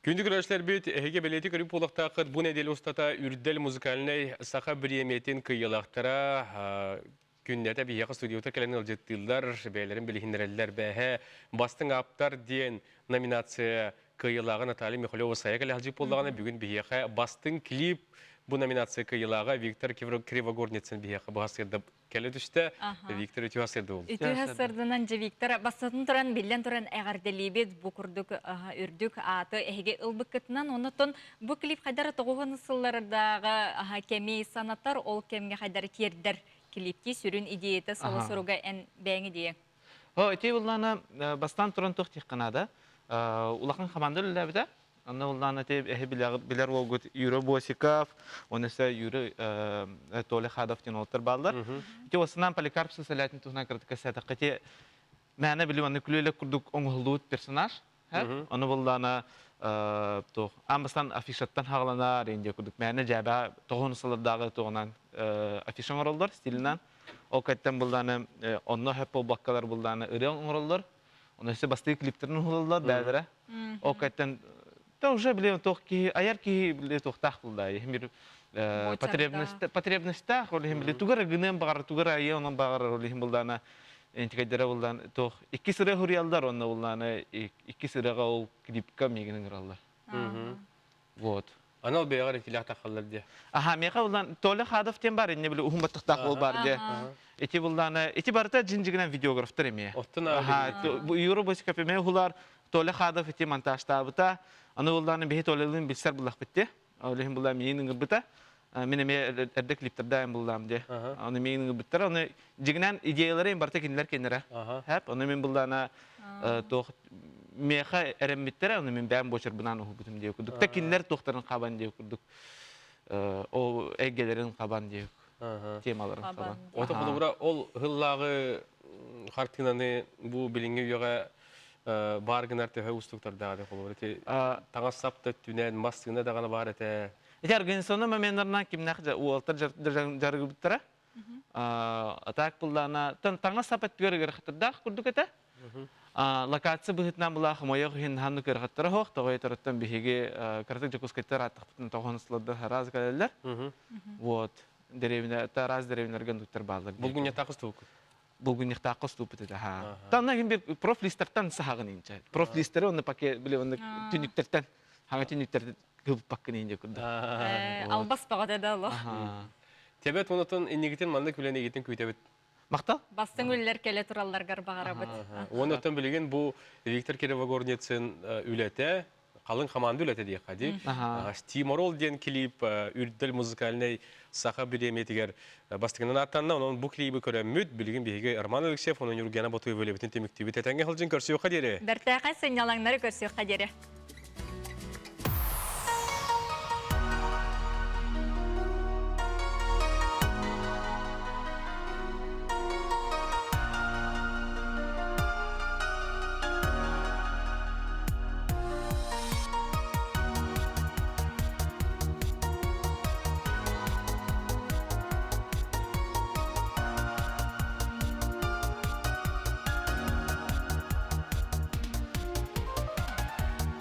Күндү көрөөччүлэрбит, эһиги бэлиэтии көрүү буолуохтааххыт бу нэдиэлэ устата Үрдэл музыкальнай саха бириэмийэтин кыайыылаахтара Күннэтэ биһиэхэ студиота кэлэн ыалдьыттыыллар, бэйэлэрин билиһиннэрэллэр. Бээһэ бастыҥ ааптар диэн номинация кыайыылааҕа Наталья Михалева сайа кэлэ сылдьыбыт буоллаҕына, бүгүн биһиэхэ бастыҥ клип бу номинация кыайыылааҕа Виктор Кривогорницын биһиэхэ бу сырда кэлэ түстэ. Виктор үтүө сырда буолду. Үтүө сырдынан дьэ Виктор бастатан туран биллэн туран эҕэрдэлиибит бу курдук үрдүк ааты эһиги ылбыккытынан оннотон бу клип хайдара тоҕуһун сыллардааҕы кэми санатар ол кэмҥэ хайдары тиэрдэр клипти сүрүн идеята сала-суруга эн бэйэҥ идея. О, ити буллаана бастаан туран туох диэххэ наада. Улахан команда үлэлээбитэ. Онно буллаана ити эһи билэр уолгут Юра Босиков, он өссө Юра Толя Хадов диэн уолаттар бааллар. Ити осынан Поликарп Сысолятин туһунан кыратык кэпсээтэххэ ити мээнэ били манна күлүөлэ курдук оҥоһуллубут персонаж. Ону буллаана туох аан бастаан афишаттан хаҕаланар индия курдук мээнэ дьээбэ тоҕуһун сыллардааҕы туоҕунан афиша оҥороллор стилинэн. Ол кэттэн буллаана онно хөп буолбаккалар буллаана ырыа оҥороллор. Ону өссө бастыы клиптерин уһулаллар бэйэлэрэ. Ол кэттэн та уже биле туох киһи айар киһи биле туохтаах булла иһин потребность потребностьтаах ол иһин биле тугар гыныан баҕар тугар айыа онон баҕарар ол иһин булдаана интикайдара буллаан туох икки сырыа хуруйаллар онно буллаана икки сырыаҕа ол клипка миигин ыҥыраллар вот Анал бэйэҕэр итилээх тахаллар диye. Аха, миэхэ буллан Толя Хадов диэн бар, инне били уһун баттахтаах уол бар диye. Ити буллаана, ити барыта дьин-дьигинэн видеографтар эмиэ. Оттон Аха, Юра Босиков эмиэ уһулар, Толя Хадов ити монтажтаабыта. Аны буллаана биһи Толялыын билсэр буллахпыт диye. Ол иһин буллаан миигин ыҥырбыта. Мин эмиэ эрдэ клиптердаайым буллаам диye. Аны миигин ыҥырбыттар. Аны дьигинэн идеялары барыта кинилэр кинилэрэ. Хэп, оны мин буллаана туох миэхэ эрэммиттэрэ, ону мин бэйэм буочарбынаан уһулбутум диye курдук. Та кинилэр туохтарын хабан диye курдук. Ол эйгэлэрин хабан диye темаларын хабан. Ото холобура ол хыллааҕы хартыынаны бу билиҥҥи үйэҕэ баар гынар төһө уустуктардаах холобура ити таҥас сап да өттүнэн массыына даҕаны баар этэ. Ити организационный моменнарынан кимнээх уолаттар дьарыгыбыттара. Атаак буллаана таҥас сап өттүгэр ыарахаттардаах курдук этэ. Локация быһыытынан булаа хомойох иһин ханнык ыарахаттара суох. Тоҕо этэриттэн биһиги кыратык Дьокуускайтар ааттахпытын тоҕон сылларда араас кэлэллэр. Вот. Дэриэбинэ араас дэриэбинэлэргэ оннуктар бааллар. Булгунньахтаах устубуккут. Булгунньахтаах устубут этэ. Танна иһин бир профлистартан саһаҕын инчэ. Профлистеры онно пакет били онно түннүктэртэн хаҥа түннүктэр кылпаккын инде курдук. Албас баҕата да олох. Тебет онотон иннигитин маннык үлэни игитин күүтэбит. Махтал. Бастыҥ үллэр кэлэ туралларгар баҕарабыт. Онотон билигин бу Виктор Кривогорницын үлэтэ. Халыҥ хамаанда үлэтэ диэххэ дии. Стиморол диэн клип үрдэл музыкальнай саха бириэмийэтигэр бастакынан ааттанна. Онон бу клиби көрөммүт, билигин биһиги Роман Алексеев, онон Юргена Ботуева үлэбитин түмүктүүбүт. Этэҥҥэ сылдьын көрсүөххэ диэри. Бэртээхэй сынньалаҥнары көрсүөххэ диэри.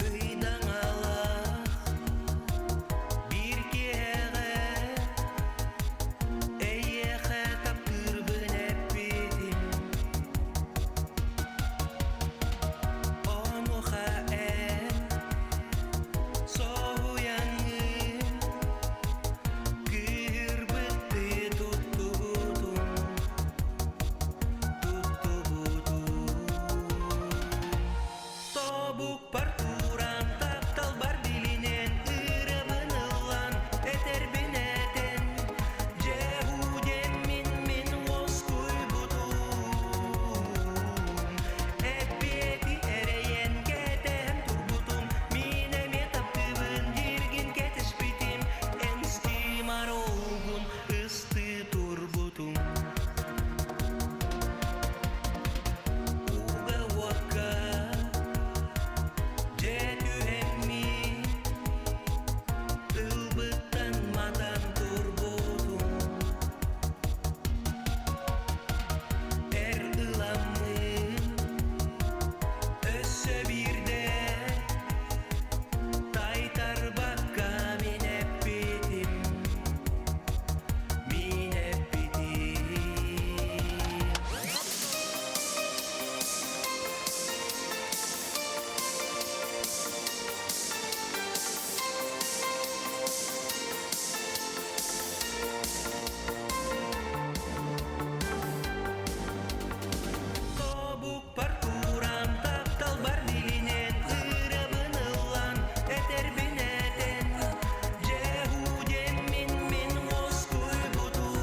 Ыйдаҥалаах биир киэһэҕэ эйиэхэ таптыырбын эппитим. Онуоха эн соһуйаҥҥын кыыһырбыттыы туттубутуҥ, туттубутуҥ. Тобукпар туран тапталбар билинэн ырабын ыллан этэрбин этэн дьэ диэн мин мин уоскуйбутум эппиэти эрэйэн кэтэһэн турбутум мин эмиэ таптыыбын дииргин кэтэспитим эн стимар олгун ыстыы турбутум Уга уокка дьэ түһэммин Тылбыттан матан турбутум Эр ыламмын өссө биирдэ Тайтарбакка мин эппитим Мин эппитим. Тобукпар туран тапталбар билинэн ырабын ыллан этэрбин этэн дьэ диэн мин мин уоскуйбутум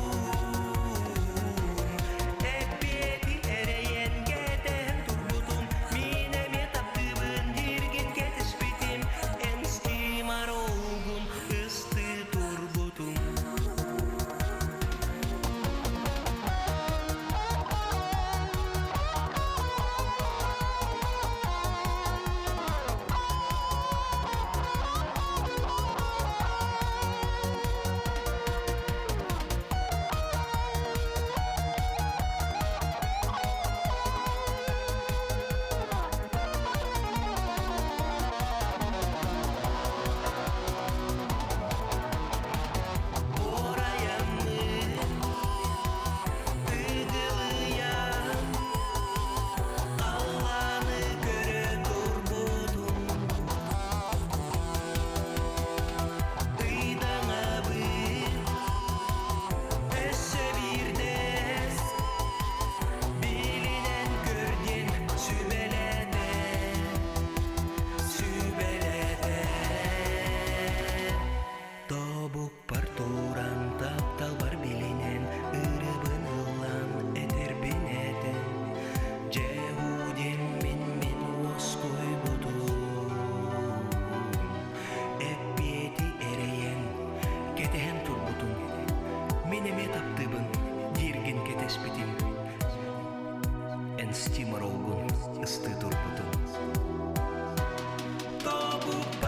эппиэти эрэйэн кэтэһэн турбутум мин эмиэ таптыыбын дииргин кэтэспитим эн стимар олгун ыстыы турбутум. Орайаммын тыгылыйан Алланы көрө турбутум Ыйдаҥабын өссө биирдэ Билинэн көр диэн сүбэлэтэ Сүбэлэтэ Тобукпар туран тапталбар билинэн ырыбын ыллан этэрбин этэн дьэ диэн мин мин уоскуйбутум эппиэти эрэйэн кэтэһэн турбутум мин эмиэ таптыыбын дииргин кэтэспитим эн стиморолгун ыстыы турбутум. Тобукпар